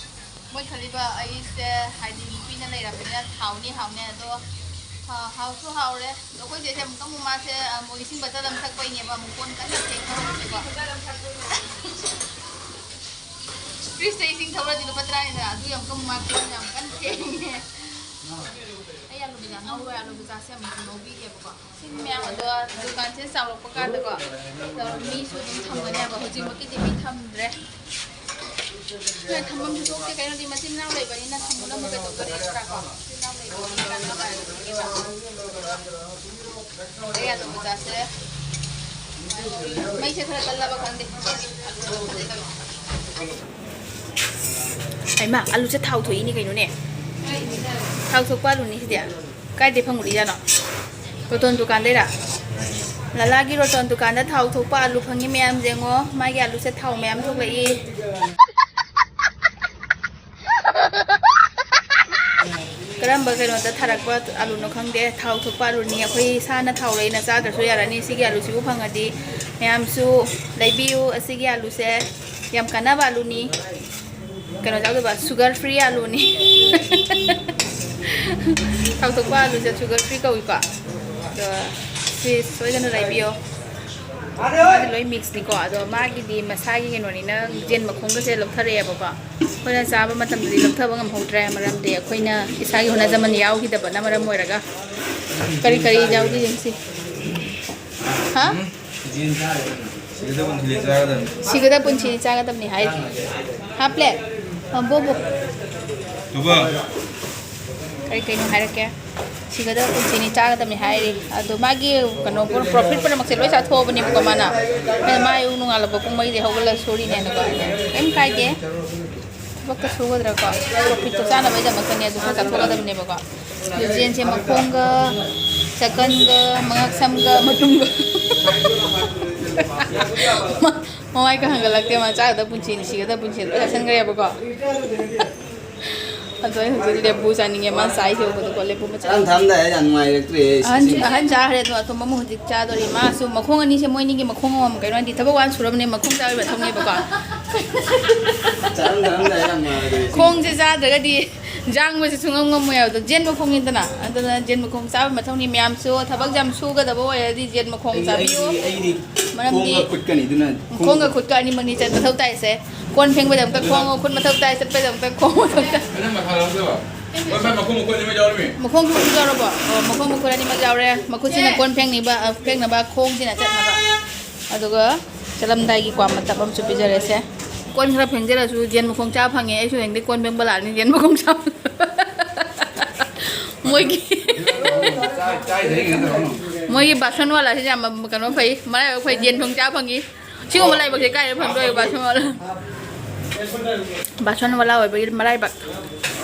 ꯃꯣꯏ ꯈꯜꯂꯤꯕ ꯑꯩꯁꯦ, ꯍꯥꯏꯗꯤ, ꯅꯨꯄꯤꯅ ꯂꯩꯔꯕꯅꯤꯅ ꯍꯥꯎꯅꯤ, ꯍꯥꯎꯅꯤ꯫ ꯑꯗꯣ, ꯑ, ꯍꯥꯎꯁꯨ ꯍꯥꯎꯔꯦ꯫ ꯑꯗꯣ ꯑꯩꯈꯣꯏ ꯆꯦꯁꯦ ꯑꯃꯨꯛꯇꯪ ꯑꯃꯨꯛ ꯃꯥꯁꯦ, ꯑ, ꯃꯣꯏ ꯏꯁꯤꯡ ꯕꯇꯜ ꯑꯃ ꯊꯛꯄꯩꯅꯦꯕ, ꯑꯃꯨꯛ ꯀꯣꯟ ꯀꯟꯅ ꯐꯦꯡꯕ ꯍꯧꯔꯦꯀꯣ꯫ ꯐ꯭ꯔꯤꯖꯇ ꯏꯁꯤꯡ ꯊꯛꯎꯔꯗꯤ ꯂꯨꯄꯥ ꯇꯔꯥꯅꯤꯗꯅ, ꯑꯗꯨ ꯌꯥꯝ ꯀꯟꯅ ꯃꯥ ꯀꯣꯟ ꯌꯥꯝ ꯀꯟꯅ ꯐꯦꯡꯉꯦ꯫ ꯑꯩ ꯑꯂꯨ ꯕꯖꯥ ꯉꯧꯔꯣꯏ, ꯑꯂꯨ ꯕꯖꯥꯁꯦ ꯑꯃꯨꯛ ꯉꯧꯕꯤꯒꯦꯕꯀꯣ꯫ ꯁꯤ ꯃꯌꯥꯝ ꯑꯗꯣ ꯗꯨꯀꯥꯟꯁꯦ ꯆꯥꯎꯔꯛꯄ ꯀꯥꯟꯗꯀꯣ, ꯑꯗꯣ ꯃꯤꯁꯨ ꯑꯗꯨꯝ ꯊꯝꯒꯅꯦꯕ꯫ ꯍꯧꯖꯤꯛꯃꯛꯀꯤꯗꯤ ꯃꯤ ꯊꯝꯗ꯭ꯔꯦ꯫ ꯊꯝꯐꯝꯁꯨ ꯊꯣꯛꯇꯦ, ꯀꯩꯅꯣꯗꯤ ꯃꯆꯤꯟ ꯃꯅꯥꯎ ꯂꯩꯕꯅꯤꯅ ꯊꯝꯕꯅ ꯑꯃꯨꯛ ꯀꯩꯗꯧꯗꯣꯔꯤ ꯅꯠꯇ꯭ꯔꯥꯀꯣ? ꯃꯆꯤꯟ ꯃꯅꯥꯎ ꯂꯩꯕꯅꯤꯅ ꯀꯥꯟꯅꯕ ꯍꯥꯏꯕꯗꯨꯅꯦꯕ꯫ ꯑꯩ ꯑꯂꯨ ꯃꯆꯥꯁꯦ ꯃꯩꯁꯦ ꯈꯔ ꯀꯜꯂꯕ ꯈꯪꯗꯦ꯫ ꯍꯩꯃꯥ, ꯑꯂꯨꯁꯦ ꯊꯥꯎ ꯊꯣꯛꯏꯅꯤ ꯀꯩꯅꯣꯅꯦ꯫ ꯊꯥꯎ ꯊꯣꯛꯄ ꯑꯂꯨꯅꯤ ꯁꯤꯗꯤ꯫ ꯀꯥꯏꯗꯩ ꯐꯪꯉꯨꯔꯤꯖꯥꯠꯅꯣ? ꯔꯣꯇꯣꯟ ꯗꯨꯀꯥꯟꯗꯩꯔꯥ? ꯂꯂꯥꯒꯤ ꯔꯣꯇꯣꯟ ꯗꯨꯀꯥꯟꯗ ꯊꯥꯎ ꯊꯣꯛꯄ ꯑꯂꯨ ꯐꯪꯉꯤ ꯃꯌꯥꯝꯁꯦ ꯌꯦꯡꯉꯣ꯫ ꯃꯥꯒꯤ ꯑꯂꯨꯁꯦ ꯊꯥꯎ ꯃꯌꯥꯝ ꯊꯣꯛꯂꯛꯏ꯫ ꯀꯔꯝꯕ ꯀꯩꯅꯣꯗ ꯊꯥꯔꯛꯄ ꯑꯂꯨꯅꯣ ꯈꯪꯗꯦ, ꯊꯥꯎ ꯊꯣꯛꯄ ꯑꯂꯨꯅꯤ꯫ ꯑꯩꯈꯣꯏ ꯏꯁꯥꯅ ꯊꯥꯎ ꯂꯩꯅ ꯆꯥꯗ꯭ꯔꯁꯨ ꯌꯥꯔꯅꯤ꯫ ꯁꯤꯒꯤ ꯑꯂꯨꯁꯤꯕꯨ ꯐꯪꯉꯗꯤ ꯃꯌꯥꯝꯁꯨ ꯂꯩꯕꯤꯌꯨ꯫ ꯑꯁꯤꯒꯤ ꯑꯂꯨꯁꯦ ꯌꯥꯝ ꯀꯥꯟꯅꯕ ꯑꯂꯨꯅꯤ꯫ ꯀꯩꯅꯣ ꯌꯥꯎꯗꯕ, sugar free ꯑꯂꯨꯅꯤ꯫ ꯊꯥꯎ ꯊꯣꯛꯄ ꯑꯂꯨꯁꯦ sugar free ꯀꯧꯏꯀꯣ꯫ ꯑꯗꯣ ꯁꯤ ꯁꯣꯏꯗꯅ ꯂꯩꯕꯤꯌꯣ꯫ ꯃꯥꯒꯤ ꯂꯣꯏ ꯃꯤꯛꯁꯅꯤꯀꯣ꯫ ꯑꯗꯣ ꯃꯥꯒꯤꯗꯤ ꯃꯁꯥꯒꯤ ꯀꯩꯅꯣꯅꯤꯅ ꯌꯦꯟ ꯃꯈꯣꯡꯒꯁꯦ ꯂꯧꯊꯔꯛꯑꯦꯕꯀꯣ꯫ ꯑꯩꯈꯣꯏꯅ ꯆꯥꯕ ꯃꯇꯝꯗꯗꯤ ꯂꯧꯊꯕ ꯉꯝꯍꯧꯗ꯭ꯔꯦ, ꯃꯔꯝꯗꯤ ꯑꯩꯈꯣꯏꯅ ꯏꯁꯥꯒꯤ ꯍꯣꯠꯅꯖꯃꯟ ꯌꯥꯎꯈꯤꯗꯕꯅ ꯃꯔꯝ ꯑꯣꯏꯔꯒ꯫ ꯀꯔꯤ ꯀꯔꯤ ꯌꯥꯎꯒꯦ ꯌꯦꯡꯁꯤ꯫ ꯍꯥ? ꯁꯤꯒꯗꯕ ꯄꯨꯟꯁꯤꯗꯤ ꯆꯥꯒꯗꯕꯅꯤ꯫ ꯁꯤꯒꯗꯕ ꯄꯨꯟꯁꯤꯗꯤ ꯆꯥꯒꯗꯕꯅꯤ ꯍꯥꯏꯔꯤ꯫ ꯍꯥꯞꯂꯦ? ꯑ, ꯕꯣꯕꯣ꯫ ꯀꯔꯤ ꯀꯩꯅꯣ ꯍꯥꯏꯔꯛꯀꯦ? ꯁꯤꯒꯗꯕ ꯄꯨꯟꯁꯤꯅꯤ, ꯆꯥꯒꯗꯕꯅꯤ ꯍꯥꯏꯔꯤ꯫ ꯑꯗꯣ ꯃꯥꯒꯤ ꯀꯩꯅꯣ ꯄ꯭ꯔꯣꯐꯤꯠ ꯄꯨꯝꯅꯃꯛꯁꯦ ꯂꯣꯏ ꯆꯥꯊꯣꯛꯑꯕꯅꯦꯕꯀꯣ ꯃꯥꯅ꯫ ꯑꯗꯣ ꯃꯥ ꯑꯌꯨꯛ ꯅꯣꯡꯉꯥꯜꯂꯛꯄ ꯄꯨꯡ ꯃꯔꯤꯗꯩ ꯍꯧꯒꯠꯂꯒ ꯁꯨꯔꯤꯅꯦꯅꯀꯣ꯫ ꯀꯩꯝ ꯀꯥꯏꯗꯦ꯫ ꯊꯕꯛꯇ ꯁꯨꯒꯗ꯭ꯔꯥꯀꯣ? ꯄ꯭ꯔꯣꯐꯤꯠꯇꯣ ꯆꯥꯅꯕꯒꯤꯗꯃꯛꯇꯅꯦ ꯑꯗꯨ ꯈꯔ ꯆꯥꯊꯣꯛꯀꯗꯕꯅꯦꯕꯀꯣ꯫ ꯑꯗꯨ ꯖꯦꯟꯁꯦ ꯃꯈꯣꯡꯒ, ꯆꯀꯟꯒ, ꯃꯉꯛ ꯁꯝꯒ, ꯃꯇꯨꯝꯒ꯫ ꯃꯃꯥꯏꯒ ꯍꯪꯒꯠꯂꯛꯇꯦ, ꯃꯥ ꯆꯥꯒꯗꯕ ꯄꯨꯟꯁꯤꯅꯤ, ꯁꯤꯒꯗꯕ ꯄꯨꯟꯁꯤꯅꯤ ꯂꯣꯏ ꯆꯥꯁꯟꯈ꯭ꯔꯦꯕꯀꯣ꯫ ꯑꯗꯣ ꯑꯩ ꯍꯧꯖꯤꯛ ꯂꯦꯕꯨ ꯆꯥꯅꯤꯡꯉꯦ, ꯃꯥ ꯆꯥꯏꯁꯦ ꯎꯕꯗꯀꯣ, ꯂꯦꯕꯨ ꯃꯆꯥ꯫ ꯆꯥꯔꯝ ꯊꯛꯑꯝꯗꯥꯏ ꯌꯥꯝ ꯅꯨꯡꯉꯥꯏꯔꯛꯇ꯭ꯔꯦ ꯑꯍꯟ, ꯁꯤꯁꯤꯡꯁꯦ꯫ ꯑꯍꯟ ꯆꯥꯈ꯭ꯔꯦ, ꯑꯗꯣ ꯑꯇꯣꯝꯕ ꯑꯃ ꯍꯧꯖꯤꯛ ꯆꯥꯗꯣꯔꯤ꯫ ꯃꯥꯁꯨ ꯃꯈꯣꯡ ꯑꯅꯤꯁꯦ, ꯃꯣꯏ ꯑꯅꯤꯒꯤ ꯃꯈꯣꯡ ꯑꯃꯃꯝ, ꯀꯩꯅꯣ ꯍꯥꯏꯗꯤ ꯊꯕꯛ ꯋꯥꯅ ꯁꯨꯔꯕꯅꯦ, ꯃꯈꯣꯡ ꯆꯥꯕꯒꯤ ꯃꯊꯧꯅꯦꯕꯀꯣ꯫ ꯆꯥꯔꯝ ꯊꯛꯑꯝꯗꯥꯏ ꯌꯥꯝ ꯅꯨꯡꯉꯥꯏꯔꯛꯇ꯭ꯔꯦ ꯁꯤꯁꯤꯡꯁꯦ꯫ ꯈꯣꯡꯁꯦ ꯆꯥꯗ꯭ꯔꯒꯗꯤ ꯌꯥꯡꯕꯁꯦ ꯁꯨꯡꯉꯝ ꯉꯝꯃꯣꯏ ꯍꯥꯏꯕꯗꯣ꯫ ꯖꯦꯟ ꯃꯈꯣꯡꯅꯤꯗꯅ, ꯑꯗꯨꯅ ꯖꯦꯟ ꯃꯈꯣꯡ ꯆꯥꯕꯒꯤ ꯃꯊꯧꯅꯤ꯫ ꯃꯌꯥꯝꯁꯨ ꯊꯕꯛ ꯌꯥꯝ ꯁꯨꯒꯗꯕ ꯑꯣꯏꯔꯗꯤ ꯖꯦꯟ ꯃꯈꯣꯡ ꯑꯩꯗꯤ, ꯆꯥꯕꯤꯌꯨ꯫ ꯑꯩꯗꯤ, ꯑꯩꯗꯤ ꯃꯔꯝꯗꯤ ꯈꯣꯡꯒ ꯈꯨꯠꯀꯅꯤ, ꯑꯗꯨꯅ ꯈꯣꯡꯒ ꯈꯨꯠꯀ ꯑꯅꯤꯃꯛꯅꯤ ꯆꯠ-, ꯃꯊꯧ ꯇꯥꯏꯁꯦ꯫ ꯀꯣꯟ ꯐꯦꯡꯕꯗ ꯑꯃꯨꯛꯇ ꯈꯣꯡ, ꯈꯨꯠ ꯃꯊꯧ ꯇꯥꯏ, ꯆꯠꯄꯗ ꯑꯃꯨꯛꯇ ꯈꯣꯡ ꯃꯊꯧ ꯇꯥꯏ꯫ ꯅꯪ ꯃꯈꯥ ꯂꯧꯗꯕ? ꯍꯣꯏ, ꯃꯥꯏ ꯃꯈꯣꯡ ꯃꯈꯨꯠ ꯑꯅꯤꯃꯛ ꯌꯥꯎꯔꯝꯃꯤ꯫ ꯃꯈꯣꯡ ꯃꯈꯨꯠ ꯌꯥꯎꯔꯕꯣ? ꯑꯣ, ꯃꯈꯣꯡ ꯃꯈꯨꯠ ꯑꯅꯤꯃꯛ ꯌꯥꯎꯔꯦ꯫ ꯃꯈꯨꯠꯁꯤꯅ ꯀꯣꯟ ꯐꯦꯡꯅꯤꯕ, ꯑ, ꯐꯦꯡꯅꯕ, ꯈꯣꯡꯁꯤꯅ ꯆꯠꯅꯕ꯫ ꯑꯗꯨꯒ ꯆꯠꯂꯝꯗꯥꯏꯒꯤ ꯀ꯭ꯋꯥ ꯃꯇꯞ ꯑꯃꯁꯨ ꯄꯤꯖꯔꯦꯁꯦ꯫ ꯀꯣꯟ ꯈꯔ ꯐꯦꯡꯖꯔꯁꯨ ꯌꯦꯟ ꯃꯈꯣꯡ ꯆꯥꯕ ꯐꯪꯉꯦ꯫ ꯑꯩꯁꯨ ꯍꯌꯦꯡꯗꯤ ꯀꯣꯟ ꯐꯦꯡꯕ ꯂꯥꯛꯑꯅꯤ ꯌꯦꯟ ꯃꯈꯣꯡ ꯆꯥꯕ꯫ ꯃꯣꯏꯒꯤ, ꯆꯥꯏ-, ꯆꯥꯏꯗ꯭ꯔꯦ ꯀꯩꯅꯣ ꯇꯧꯔꯅꯨ꯫ ꯃꯣꯏꯒꯤ ꯕꯥꯁꯟ ꯋꯥꯂꯥꯁꯤ ꯌꯥꯝ ꯀꯩꯅꯣ ꯐꯩ, ꯃꯔꯥꯏꯕꯛ ꯐꯩ, ꯌꯦꯟ ꯊꯣꯡ ꯆꯥ ꯐꯪꯉꯤ꯫ ꯁꯤꯒꯨꯝꯕ ꯂꯥꯏꯕꯛꯁꯦ ꯀꯥꯏꯗ ꯐꯪꯗꯣꯏꯕ? ꯕꯥꯁꯟ ꯋꯥꯂꯥ, ꯕꯥꯁꯟ ꯋꯥꯂꯥ ꯑꯣꯏꯕꯒꯤ ꯃꯔꯥꯏꯕꯛ꯫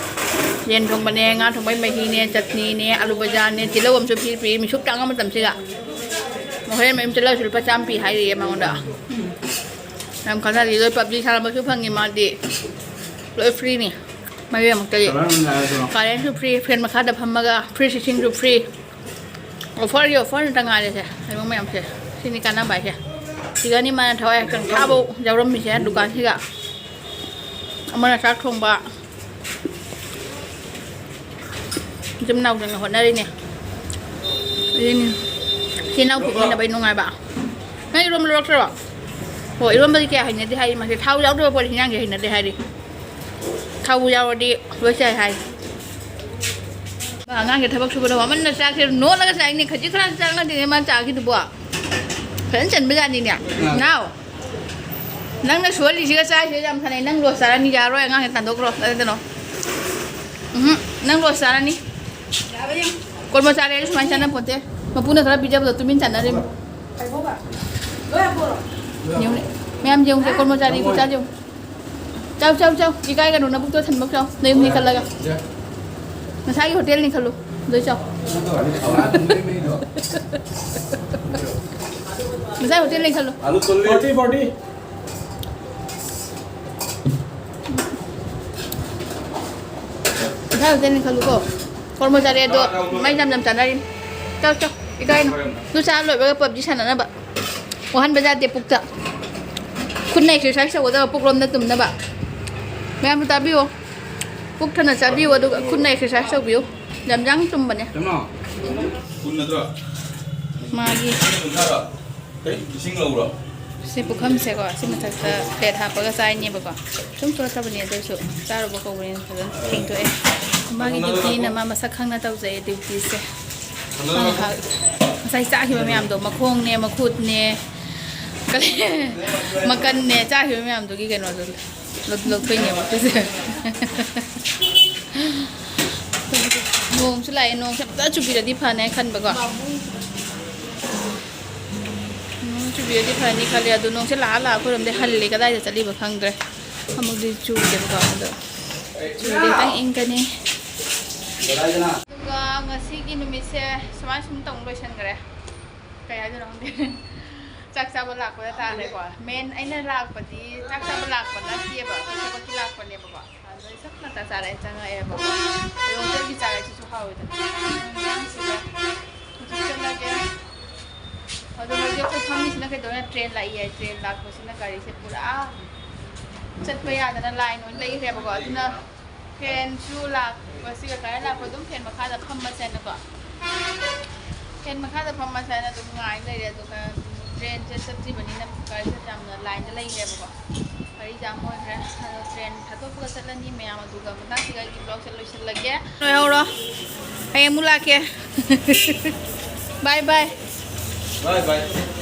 ꯌꯦꯟ ꯊꯣꯡꯕꯅꯦ, ꯉꯥ ꯊꯣꯡꯕꯩ ꯃꯍꯤꯅꯦ, ꯆꯠꯅꯤꯅꯦ, ꯑꯂꯨ ꯕꯖꯥꯔꯅꯦ, ꯇꯤꯜꯍꯧ ꯑꯃꯁꯨ ꯐ꯭ꯔꯤ ꯄꯤ, ꯃꯤꯁꯨꯞ ꯇꯥꯡꯕ ꯃꯇꯝꯁꯤꯒ꯫ ꯍꯣꯔꯦꯟ ꯃꯌꯨꯝ ꯆꯠꯂꯁꯨ ꯂꯨꯄꯥ ꯆꯥꯝꯃ ꯄꯤ ꯍꯥꯏꯔꯤꯌꯦ ꯃꯉꯣꯟꯗ꯫ ꯌꯥꯝ ꯀꯥꯟꯅꯔꯤ, ꯂꯣꯏ ꯄꯞꯖꯤ ꯁꯥꯟꯅꯕꯁꯨ ꯐꯪꯉꯤ ꯃꯥꯗꯤ꯫ ꯂꯣꯏ ꯐ꯭ꯔꯤꯅꯤ꯫ ꯃꯌꯨꯝꯃꯛꯇꯗꯤ꯫ ꯀꯔꯝꯕ ꯍꯥꯏꯕꯅꯣ? ꯀꯥꯔꯦꯟꯁꯨ ꯐ꯭ꯔꯤ, ꯐꯦꯟ ꯃꯈꯥꯗ ꯐꯝꯃꯒ ꯐ꯭ꯔꯤ, ꯏꯁꯤꯡꯁꯨ ꯐ꯭ꯔꯤ꯫ ꯑꯣꯐꯔꯒꯤ ꯑꯣꯐꯔ ꯉꯥꯛꯇ ꯉꯥꯏꯔꯦꯁꯦ, ꯂꯩꯕ ꯃꯌꯥꯝꯁꯦ꯫ ꯁꯤꯅꯤ ꯀꯥꯟꯅꯕ ꯍꯥꯏꯁꯦ꯫ ꯁꯤꯗꯅꯤ ꯃꯥꯅ ꯊꯋꯥꯏ ꯍꯛꯆꯥꯡ ꯊꯥꯕ ꯌꯥꯎꯔꯝꯃꯤꯁꯦ ꯗꯨꯀꯥꯟꯁꯤꯒ꯫ ꯑꯃꯅ ꯆꯥꯛ ꯊꯣꯡꯕ꯫ ꯏꯆꯤꯟ ꯏꯅꯥꯎꯁꯤꯡꯅ ꯍꯣꯠꯅꯔꯤꯅꯦ꯫ ꯑꯗꯨꯅꯤ꯫ ꯏꯆꯤꯟ ꯏꯅꯥꯎ ꯄꯣꯛꯃꯤꯟꯅꯕꯩ ꯅꯨꯡꯉꯥꯏꯕ꯫ ꯅꯪ ꯏꯔꯣꯝꯕ ꯂꯧꯔꯛꯇ꯭ꯔꯣ? ꯍꯣꯏ, ꯏꯔꯣꯝꯕꯗꯤ ꯀꯌꯥ ꯍꯩꯅꯗꯦ ꯍꯥꯏꯔꯤ꯫ ꯃꯥꯁꯦ ꯊꯥꯎ ꯌꯥꯎꯗꯕ ꯄꯣꯠ ꯍꯤꯟꯖꯥꯡꯁꯦ ꯍꯩꯅꯗꯦ ꯍꯥꯏꯔꯤ꯫ ꯊꯥꯎ ꯌꯥꯎꯔꯗꯤ ꯂꯣꯏ ꯆꯥꯏ ꯍꯥꯏ꯫ ꯑꯉꯥꯡꯁꯦ ꯊꯕꯛ ꯁꯨꯕꯗ ꯋꯥꯃꯟꯅ ꯆꯥꯛꯁꯦ ꯅꯣꯠꯂꯒ ꯆꯥꯏꯅꯦ꯫ ꯈꯖꯤꯛ ꯈꯔ ꯆꯥꯛ ꯅꯠꯇꯦꯅꯦ ꯃꯥ ꯆꯥꯈꯤꯗꯨꯕꯣ꯫ ꯐꯖꯅ ꯆꯟꯕꯖꯥꯠꯅꯤꯅꯦ꯫ ꯅꯥꯎ, ꯅꯪꯅ ꯁꯣꯜꯂꯤꯁꯤꯒ ꯆꯥꯏꯁꯤꯒ ꯌꯥꯝ ꯈꯦꯠꯅꯩ꯫ ꯅꯪ ꯂꯣꯁ ꯆꯥꯔꯅꯤ꯫ ꯌꯥꯔꯣꯏ, ꯑꯉꯥꯡꯁꯦ ꯇꯥꯟꯊꯣꯛꯈ꯭ꯔꯣ꯫ ꯀꯗꯥꯏꯗꯅꯣ? ꯎꯝ, ꯅꯪ ꯂꯣꯁ ꯆꯥꯔꯅꯤ꯫ ꯀꯣꯔꯃꯣ ꯆꯥꯔꯦ ꯍꯥꯏꯁꯨ ꯁꯨꯃꯥꯏꯅ ꯆꯥꯅ ꯄꯣꯠꯇꯦ꯫ ꯃꯄꯨꯅ ꯈꯔ ꯄꯤꯖꯕꯗꯣ ꯇꯨꯃꯤꯟ ꯆꯥꯅꯔꯤꯝ꯫ ꯌꯦꯡꯉꯨꯅꯦ꯫ ꯃꯌꯥꯝ ꯌꯦꯡꯉꯨꯁꯦ, ꯀꯣꯔꯃꯣ ꯆꯥꯔꯤ ꯈꯨꯆꯥꯁꯦ ꯌꯦꯡꯉꯨ꯫ ꯆꯥꯎ, ꯆꯥꯎ, ꯆꯥꯎ꯫ ꯏꯀꯥꯏꯒꯅꯨ, ꯅꯕꯨꯛꯇꯣ ꯊꯟꯕ ꯆꯥꯎ꯫ ꯅꯌꯨꯝ ꯅꯤꯡꯈꯠꯂꯒ꯫ ꯅꯁꯥꯒꯤ ꯍꯣꯇꯦꯜ ꯅꯤꯡꯈꯠꯂꯨ꯫ ꯑꯗꯨ ꯆꯥꯎ꯫ ꯅꯁꯥꯒꯤ ꯍꯣꯇꯦꯜ ꯅꯤꯡꯈꯠꯂꯨ꯫ Forty, forty. ꯅꯁꯥꯒꯤ ꯍꯣꯇꯦꯜ ꯅꯤꯡꯈꯠꯂꯨꯀꯣ꯫ ꯀꯣꯔꯃꯣ ꯆꯥꯔꯦ ꯑꯗꯣ ꯃꯩ ꯆꯝ ꯆꯝ ꯆꯥꯅꯔꯤ꯫ ꯆꯥꯎ, ꯆꯥꯎ꯫ ꯏꯀꯥꯏꯅꯨ꯫ ꯑꯗꯨ ꯆꯥ ꯂꯣꯏꯕꯒ ꯄꯞꯖꯤ ꯁꯥꯟꯅꯅꯕ꯫ ꯋꯥꯍꯟꯕ ꯌꯥꯗꯦ ꯄꯨꯛꯇ꯫ ꯈꯨꯠꯅ ꯑꯦꯛꯁꯔꯁꯥꯏꯁ ꯇꯧꯒꯗꯕ ꯄꯨꯛꯂꯣꯝꯗ ꯇꯨꯝꯅꯕ꯫ ꯃꯌꯥꯝꯁꯨ ꯇꯥꯕꯤꯌꯣ꯫ ꯄꯨꯛ ꯊꯟꯅ ꯆꯥꯕꯤꯌꯨ, ꯑꯗꯨꯒ ꯈꯨꯠꯅ ꯑꯦꯛꯁꯔꯁꯥꯏꯁ ꯇꯧꯕꯤꯌꯨ꯫ ꯌꯥꯝ ꯌꯥꯡ ꯆꯨꯝꯕꯅꯦ꯫ ꯀꯩꯅꯣ? ꯀꯨꯟ ꯅꯠꯇ꯭ꯔꯣ? ꯃꯥꯒꯤ ꯀꯨꯟꯊ꯭ꯔꯥꯔꯣ? ꯀꯔꯤ? ꯏꯁꯤꯡ ꯂꯧꯕ꯭ꯔꯣ? ꯁꯤ ꯄꯨꯈꯝꯁꯦꯀꯣ, ꯁꯤ ꯃꯊꯛꯇ ꯄ꯭ꯂꯦꯠ ꯍꯥꯞꯄꯒ ꯆꯥꯏꯅꯦꯕꯀꯣ꯫ ꯁꯨꯝ ꯆꯣꯠꯂꯛꯇꯕꯅꯦ, ꯑꯗꯨ ꯑꯣꯏꯔꯁꯨ ꯆꯥꯔꯨꯕ ꯀꯧꯕꯅꯤꯅ ꯐꯖꯅ ꯐꯦꯡꯗꯣꯛꯑꯦ꯫ ꯃꯥꯒꯤ ꯗ꯭ꯌꯨꯇꯤꯅ ꯃꯥ ꯃꯁꯛ ꯈꯪꯅ ꯇꯧꯖꯩ ꯗ꯭ꯌꯨꯇꯤꯁꯦ꯫ ꯃꯥ ꯉꯥꯏꯍꯥꯛ ꯉꯁꯥꯏ ꯆꯥꯈꯤꯕ ꯃꯌꯥꯝꯗꯣ, ꯃꯈꯣꯡꯅꯦ, ꯃꯈꯨꯠꯅꯦ, ꯀꯔꯤ, ꯃꯀꯟꯅꯦ, ꯆꯥꯈꯤꯕ ꯃꯌꯥꯝꯗꯨꯒꯤ ꯀꯩꯅꯣꯗꯣ ꯂꯧ-, ꯂꯧꯊꯣꯛꯏꯅꯦꯕ ꯑꯩꯈꯣꯏꯁꯦ꯫ ꯅꯣꯡꯁꯨ ꯂꯥꯛꯑꯦ, ꯅꯣꯡꯁꯦ ꯑꯝꯇ ꯆꯨꯕꯤꯔꯗꯤ ꯐꯅꯤ ꯍꯥꯏꯅ ꯈꯟꯕꯀꯣ꯫ ꯅꯣꯡ ꯆꯨꯕꯤꯔꯗꯤ ꯐꯅꯤ ꯈꯜꯂꯦ, ꯑꯗꯣ ꯅꯣꯡꯁꯦ ꯂꯥꯛꯑ ꯂꯥꯛꯑ ꯑꯩꯈꯣꯏꯔꯣꯝꯗꯩ ꯍꯜꯂꯦ, ꯀꯗꯥꯏꯗ ꯆꯠꯂꯤꯕ ꯈꯪꯗ꯭ꯔꯦ꯫ ꯑꯃꯨꯛꯇꯤ ꯆꯨꯗꯦꯕꯀꯣ, ꯑꯗꯣ ꯆꯨꯔꯗꯤ ꯈꯤꯇꯪ ꯏꯪꯒꯅꯤ꯫ ꯑꯗꯨꯒ ꯉꯁꯤꯒꯤ ꯅꯨꯃꯤꯠꯁꯦ ꯁꯨꯃꯥꯏ ꯁꯨꯝ ꯇꯧ ꯂꯣꯏꯁꯟꯈ꯭ꯔꯦ꯫ ꯀꯩ ꯍꯥꯏꯗꯣꯏꯅꯣ ꯈꯪꯗꯦ꯫ ꯆꯥꯛ ꯆꯥꯕ ꯂꯥꯛꯄꯗ ꯇꯥꯔꯦꯀꯣ꯫ ꯃꯦꯟ ꯑꯩꯅ ꯂꯥꯛꯄꯗꯤ ꯆꯥꯛ ꯆꯥꯕ ꯂꯥꯛꯄ ꯅꯠꯇꯦꯕ, ꯑꯩꯈꯣꯏ ꯊꯕꯛꯀꯤ ꯂꯥꯛꯄꯅꯦꯕꯀꯣ꯫ ꯑꯗꯣ ꯑꯩ ꯁꯛ ꯉꯥꯛꯇ ꯆꯥꯔꯛꯑꯦ, ꯆꯪꯉꯛꯑꯦꯕꯀꯣ꯫ ꯑꯗꯣ ꯍꯣꯇꯦꯜꯒꯤ ꯆꯥꯛ ꯍꯥꯏꯁꯤꯁꯨ ꯍꯥꯎꯋꯤꯗꯅ꯫ ꯏꯟꯖꯥꯡꯁꯤꯒ ꯍꯧꯖꯤꯛ ꯆꯠꯂꯒꯦ꯫ ꯑꯗꯣ ꯍꯧꯖꯤꯛ ꯑꯩꯈꯣꯏ ꯐꯝꯃꯤꯁꯤꯅ ꯀꯩꯗꯧꯔꯦ? ꯇ꯭ꯔꯦꯟ ꯂꯥꯛꯏ ꯍꯥꯏ꯫ ꯇ꯭ꯔꯦꯟ ꯂꯥꯛꯄꯁꯤꯅ ꯒꯥꯔꯤꯁꯦ ꯄꯨꯔꯥ ꯆꯠꯄ ꯌꯥꯗꯅ ꯂꯥꯏꯟ ꯑꯣꯏꯅ ꯂꯩꯈ꯭ꯔꯦꯕꯀꯣ꯫ ꯑꯗꯨꯅ ꯐꯦꯟꯁꯨ ꯂꯥꯛꯄꯁꯤꯒ ꯀꯔꯦꯟ ꯂꯥꯛꯄ ꯑꯗꯨꯝ ꯐꯦꯟ ꯃꯈꯥꯗ ꯐꯝꯃꯁꯦꯅꯀꯣ꯫ ꯐꯦꯟ ꯃꯈꯥꯗ ꯐꯝꯃꯁꯦꯅ ꯑꯗꯨꯝ ꯉꯥꯏ ꯂꯩꯔꯦ꯫ ꯑꯗꯨꯒ ꯇ꯭ꯔꯦꯟꯁꯦ ꯆꯠꯇ꯭ꯔꯤꯕꯅꯤꯅ ꯒꯥꯔꯤꯁꯦ ꯌꯥꯝꯅ ꯂꯥꯏꯟꯗ ꯂꯩꯈ꯭ꯔꯦꯕꯀꯣ꯫ ꯒꯥꯔꯤ ꯖꯥꯝ ꯑꯣꯏꯈ꯭ꯔꯦ꯫ ꯑꯗꯣ ꯇ꯭ꯔꯦꯟ ꯊꯥꯗꯣꯛꯄꯒ ꯆꯠꯂꯅꯤ꯫ ꯃꯌꯥꯝ ꯑꯗꯨꯒ ꯃꯇꯥꯡꯁꯤꯒ ꯑꯩꯒꯤ ꯕ꯭ꯂꯣꯒꯁꯦ ꯂꯣꯏꯁꯤꯜꯂꯒꯦ꯫ ꯂꯣꯏꯍꯧꯔꯣ꯫ ꯍꯌꯦꯡ ꯑꯃꯨꯛ ꯂꯥꯛꯀꯦ꯫ ꯕꯥꯏ ꯕꯥꯏ꯫ ꯕꯥꯏ ꯕꯥꯏ꯫